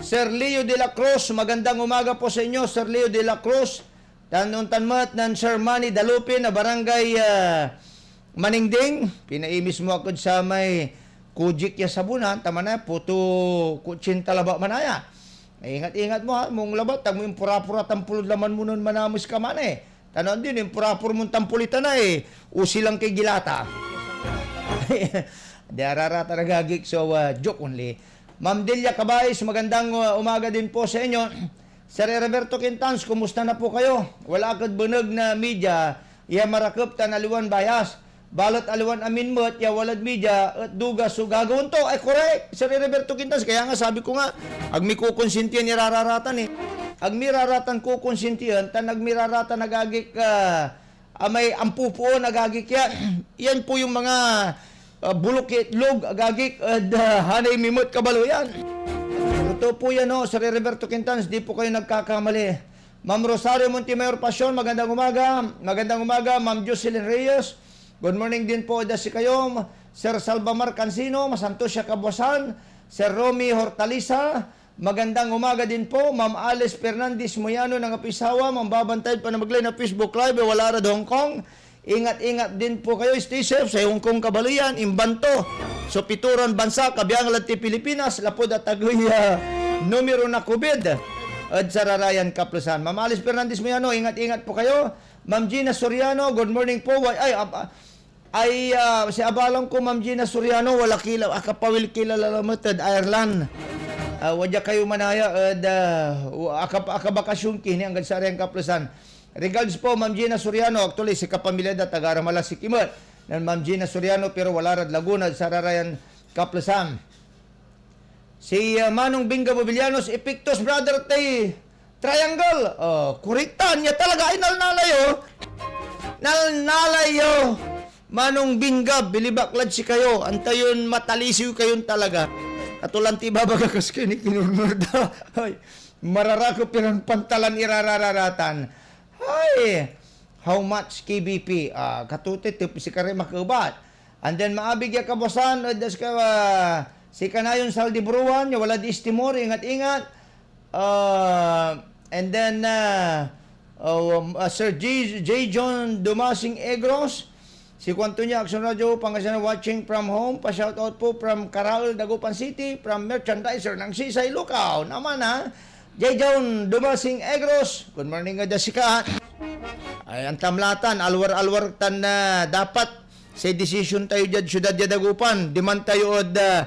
Sir Leo de la Cruz, magandang umaga po sa inyo, Sir Leo de la Cruz. Tan ontan met nen Sir Manny Dalupin na Barangay, ah, Maningding. Pinaimis mo ak ed samay Kojic ya sabon, ha? Tama na, puto kutsin talaba manaya. Ingat-ingat mo, ha? Mong labat, ta mo impura-pura tan pulod laman mo nen manames ka man, eh. Tan andi, impura-pura mon tampulitan na, eh. Usilang kay gilata. Di araratan, agagik, so, ah, joke only. Ma'am Delia Cabais, magandang, ah, umaga din po sa inyo. Sir Heriberto Quintans, kumusta na po kayo? Wala ak ed beneg na media ya marakep tan aliwan bias. Balet aliwan amin met ya walad media et duga so gagawaen to. Ay, korek, Sir Heriberto Quintans. Kaya nga, sabi ko nga, ag mi kokonsintian irararatan, eh. Ag mi raratan kokonsintian tan ag mi raratan, agagik, ah, amay ampupuon, agagik ya. Yan po yung mga, ah, bulok ya itlog, agagik, ed, ah, hanay mi met kabaleyan. Totoo po yan, no? Sir Heriberto Quintans, di po kayo nagkakamali. Ma'am Rosario Montemayor Pasion, magandang umaga. Magandang umaga, Ma'am Jocelyn Reyes. Good morning din po ed sikayo, Sir Salvamar Cansino, masantos ya kabuasan. Sir Romy Hortalisa, magandang umaga din po, Ma'am Alice Fernandez Moyano, nangapisawa, mambabantay ed panamegley na Facebook Live, wala rad Hong Kong. Ingat-ingat din po kayo, stay safe, say Hong Kong kabaleyan, imbanto so pitoran bansa, kabiangan lad ti Pilipinas, lapud atagey ya numero na COVID ed sararayan kaplesan. Ma'am Alice Fernandez Moyano, ingat-ingat po kayo. Ma'am Gina Soriano, good morning po. Ay, ay, ab-, ay, ah, si abalang ko, Ma'am Gina Soriano, wala kila, akapawil kila lalamet ed Ireland. Ah, wadya kayo manaya ed, ah, wa-, akab-, akabakasyon ki ni anggad sarayan kaplesan. Regards po, Ma'am Gina Soriano. Actually, si kapamilya da, taga Ramalas, Sikkim met, nen Ma'am Gina Soriano, pero wala rad Laguna, ed sararayan kaplesan. Si, ah, Manong Binga Mobilianos, Epictus, brother, tay Triangle. Oh, korektan ya talaga ay nalnala yo. Nalnala yo. Manong Binga, bilib ak lad sikayo. Antayon matalisiw kayon talaga. Atolan ti ibabaga kas kini kinurmur da. Ay, mararakep iran pantalan irarararatan. Ay, how much K B P? Ah, katote, tep, sikaray makebat. And then, maabig ya kabuasan ed sika, ah, si Kanayon Saldibruan, ya walad East Timor, ingat-ingat. Ah, and then, ah, oh, um, ah, Sir J, J John Dumasing Egros, si kuanto niya, Action Radio, Pangasinan, watching from home. Pa-shoutout po from Karaol, Dagupan City, from merchandiser ng Sisay Lukaw. Naman, ha? J John Dumasing Egros, good morning ed sika. Ay, antamlatan, alwar-alwar tan, ah, dapat say decision tayo diad siudad ya Dagupan. Diman tayo ed, ah,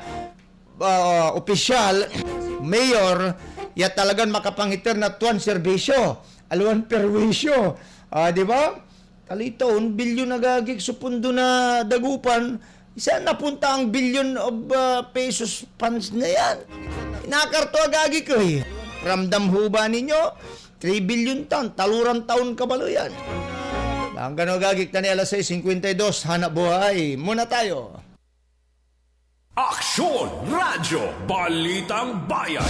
ah, opisyal, mayor, ya talagan makapangiter na tuan serbisyo, aliwan perwisyo. Ah, di ba? Talitaon, bilyon, agagik, so pondo na Dagupan. Saan napunta ang billion of, ah, pesos funds na yan? Inakar to, agagik, eh. Ramdam ho ba ninyo? Three billion tan, taloran taon kabaleyan. Hanggan, agagik, tan alas sais cincuenta y dos, hanap buhay muna tayo. Aksyon Radyo, Balitang Bayan.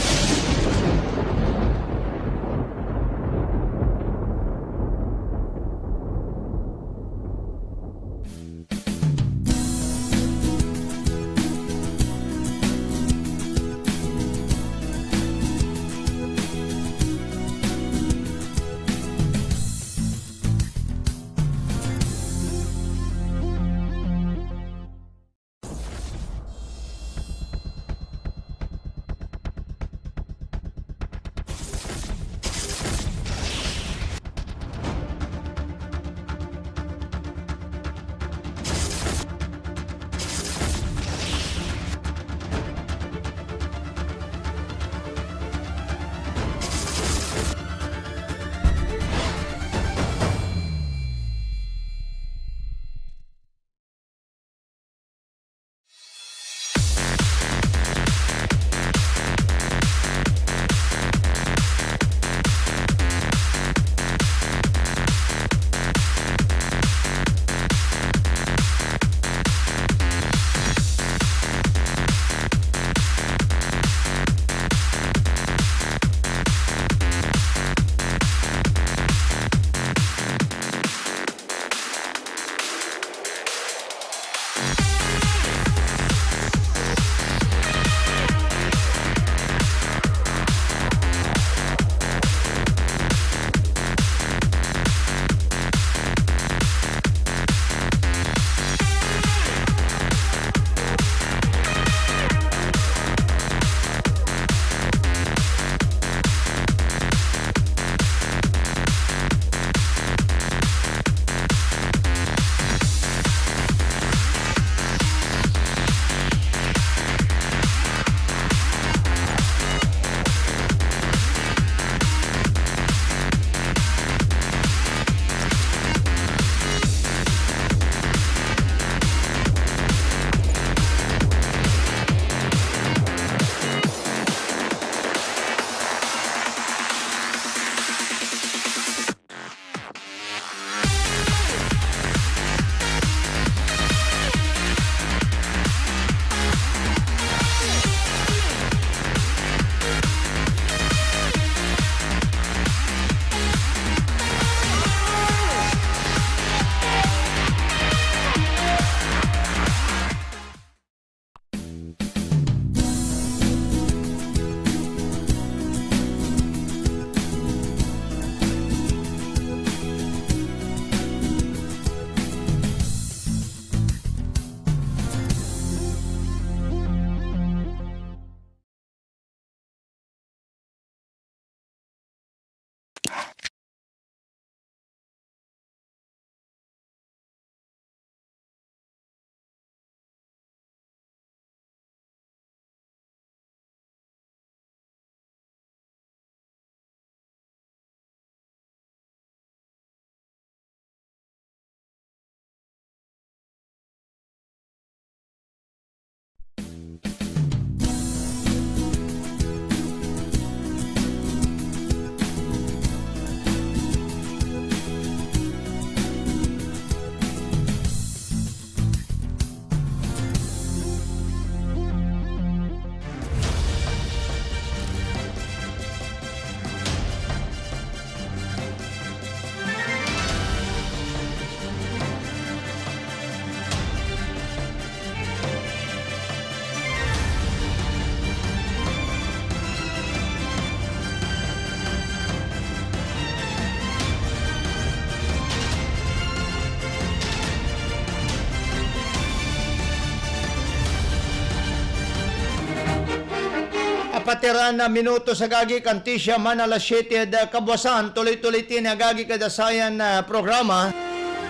Patiran na minutos, agagik, antis ya man alas siete ed, ah, kabwasan, tuloy-tuloy ti ni agagik ed sayan, ah, programa,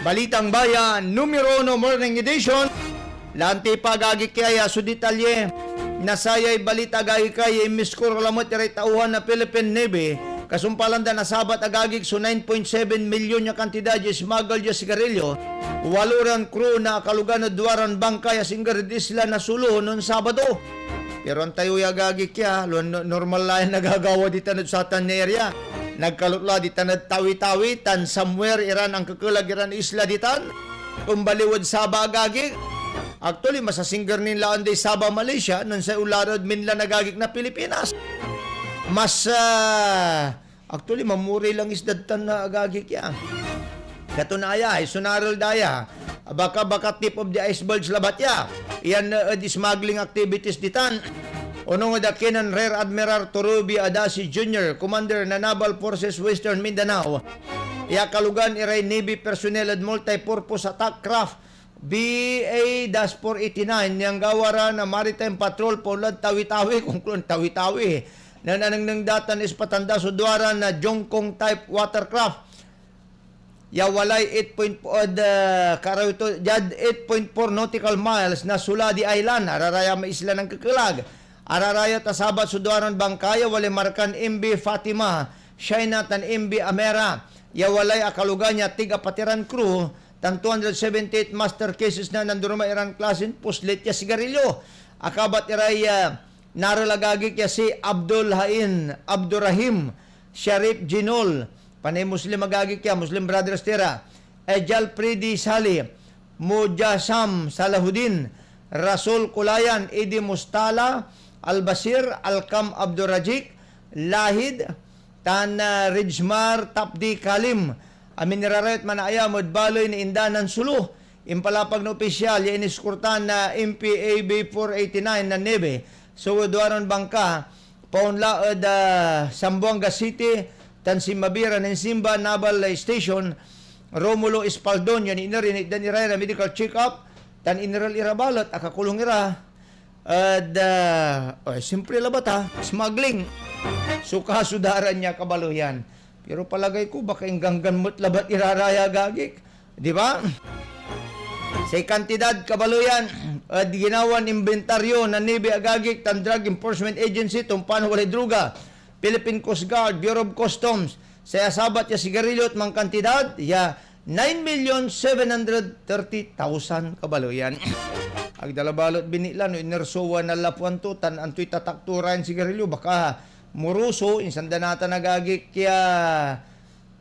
Balitang Bayan, numero uno, Morning Edition. Lanti pa, agagik, ya so detalye na sayay balita, agagik, ya inmiskor lamet iray tauhan na Philippine Navy. Kasumpalan da nasabat, agagik, so nine point seven milyon ya kantidad ya smuggle ya sigarilyo. Walo ran crew na akalogan ed duaran bangka ya singger ed isla na Sulu nen Sabado. Pero antayo ya, agagik, ya, lo-, no-, normal la yan nagagawa ditan ed satan ya area. Nagkalot la ditan ed Tawi-Tawi, tan somewhere iran ankekelag iran isla ditan. Kumbaliw ed Sabah, agagik. Actually, masasingger nin laen day Sabah, Malaysia, nen say onla rad mainland, agagik, na Pilipinas. Mas, ah, Actually, mamuri lang isdad tan, ah, agagik, ya. Katon aya, ay so narel da ya. Baka, baka tip of the icebergs labat ya. Yan, uh, ed smuggling activities ditan. Onung ed akin nen Rear Admiral Toribio Adasi Junior, Commander na Naval Forces Western Mindanao, ya akalogan iray Navy personnel ed multi-purpose attack craft B A dash four eighty-nine, ya anggawa ra na Maritime Patrol paonlad Tawi-Tawi, kung kuan Tawi-Tawi. Nananengneng da tan ispatan da so duaran Jongkong type watercraft ya walay eight point four, ed, ah, karawi to, diad eight point four nautical miles na Suladi Island, araraya may isla nen kekelag. Araraya ta sabat so duaran bangka ya walay markan M V Fatima, Shaina tan M V Amera, ya walay akalogan ya tig apatiran crew, tan two hundred seventy-eight master cases na nanduruma iran klasen puslit ya sigarilyo. Akabat iray, ah, narel, agagik, ya si Abdul Hain Abdurrahim Sharif Jinol, panay Muslim, agagik, ya Muslim Brothers tira. Ejal Pridi Sali, Mujasam Salahuddin, Rasul Kulayan, Idi Mustala, Albasir, Alkam Abdurajik, Lahid, tan, ah, Ridgemar Tapdi Kalim, amin ira ra et manaayam ed baley na Indanan, Sulu. Impalapag na opisyal ya iniskortan na M P A B four eighty-nine na Navy so duaran bangka paonla ed, ah, Zamboanga City, tan sinmabi ra nen Simba Naval Station, Romulo Espaldon, yan iner, initdan ira na medical check-up, tan inerel ira balet, akakulong ira. Ed, ah, oh, siyempre labat, ha, smuggling. So kaso da ran ya, kabaleyan. Pero palagay ko, baka ingganggan met labat ira ra ya, agagik. Di ba? Say kantidad, kabaleyan, ed ginawan imbentaryo na Navy, agagik, tan Drug Enforcement Agency, tumpaan walay droga, Philippine Coast Guard, Bureau of Customs, say asabat ya sigarilyo et mankantidad ya nine million seven hundred thirty thousand, kabaleyan. Agda la balet binitla no inersowan na lapuan to, tan antoy tatak to ra yan sigarilyo, baka moroso, insan da natan, agagik, ya,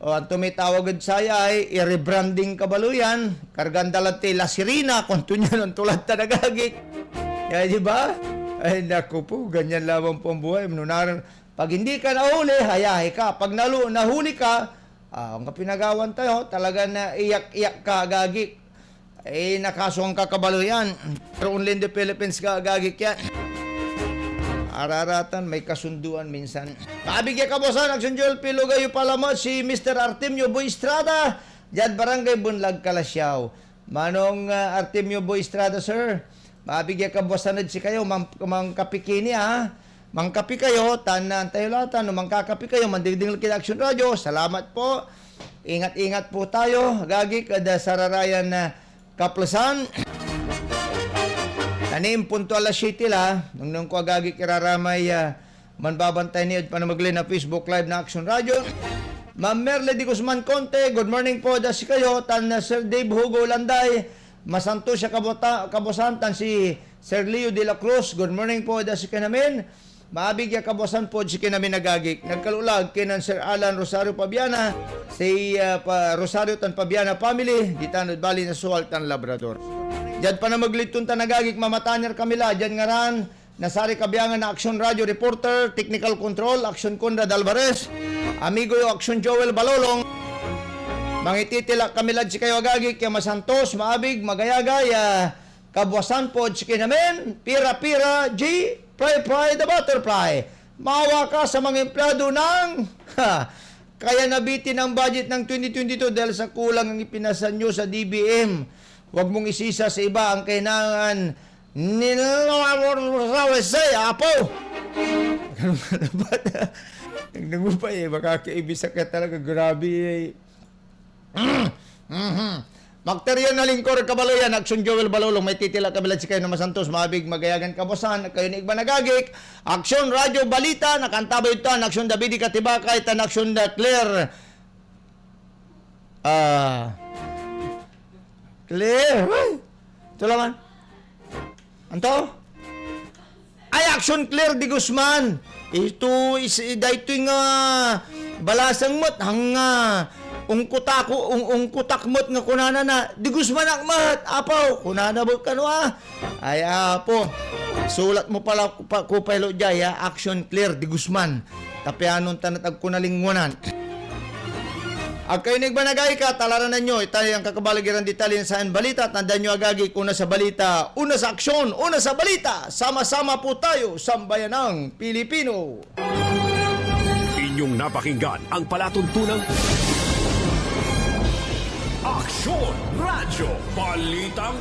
o, anto may tawag ed saya, ay, i-rebranding, kabaleyan. Kargaan da lad tay La Sirena, kuanto nian, anto lad tan, agagik. Ya, di ba? Ay, naku po, ganyan lamang po ang buhay. No nar-, pag hindi ka nahuli, hayahay ka. Pag nalu-, nahuli ka, ah, ang kapinagawan tayo, talaga na iyak-iyak ka, agagik. Eh, nakasoan ka, kabaleyan. Pero only in the Philippines ka, agagik, yan. Araratan, may kasunduan minsan. Maabig ya kabwasan, Action Joel Pilogayo pa lamet si Mister Artemio Boy Estrada, diad Barangay Bunlag, Calasiao. Manong, ah, Artemio Boy Estrada, sir, maabig ya kabwasan ed sikayo, man-, mankapikini, ha? Mangkapi kayo, tan, ah, antayo la tan, no mankakapi kayo, mandingdingil kid Action Radio. Salamat po. Ingat-ingat po tayo, agagik, ed, ah, sararayan, ah, kaplesan. Tan impunto alas siete la, nengneng ko, agagik, iraramay, ah, manbabantay ni ed panamegley na Facebook Live na Action Radio. Ma'am Merle de Guzman Conte, good morning po ed sikayo, tan, ah, Sir Dave Hugo Landay, masantos ya kabota-, kabwasan, tan si Sir Leo de la Cruz, good morning po ed sikayon amin. Maabig ya kabwasan po ed sikayon amin, agagik. Nagkaloolag kinen Sir Alan Rosario Pabiana, si, ah, pa-, Rosario tan Pabiana family, ditan ed bali na Sual tan Labrador. Diad panamegley ton tan, agagik, mamataner kami la, diad ngaran na saray kabiangan na Action Radio reporter, technical control, Action Conrad Alvarez, amigo yo, Action Joel Balolong. Mangititilak kami lad sikayo, agagik, ya masantos, maabig, magayaga, ya kabwasan po ed sikayon amin, Pira Pira G, Pry Pry the Butterfly. Maawa ka sa mga empleyado ng, ha, kaya nabitin ang budget ng twenty twenty-two dahil sa kulang ang ipinasa nyo sa D B M. Huwag mong isisa sa iba ang kailangan nila. Say, apo! Nagdagupay, eh, makakaibisan ka talaga, grabe, eh. Mhm. Makteryo na lingkor, kabaloyan, Action Joel Balolo, may titila kabilad sikayo na masantos, maabig, magayagan kabuasan, kayo ni Igban Agagik, Action Radyo Balita, nakantabay tan Action Davide Katibakay, tan Action da Claire. Ah. Claire, ay! Ito laman. Anto? Ay, Action Claire de Guzman. Ito, is, daytoy nga balasang met, hanga, ungkot ako, ung-, ungkot ak met nga kunana na, "De Guzman ak met, apaw," kunana bet kano, ah. Ay, apo, sulat mo pala pa, ko pa ilo diay, ah, Action Claire de Guzman. Tapianon tan et ag ko nalingwanan. Agkayo ni Igban Agagik, talaranan yo itay ankakabaleg iran detalye na sayan balita. Tandaan yo, agagik, una sa balita, una sa aksyon, una sa balita. Sama-sama po tayo, sambayanang Pilipino. Inyong napakinggan ang palatuntunan Aksyon Radyo Balitang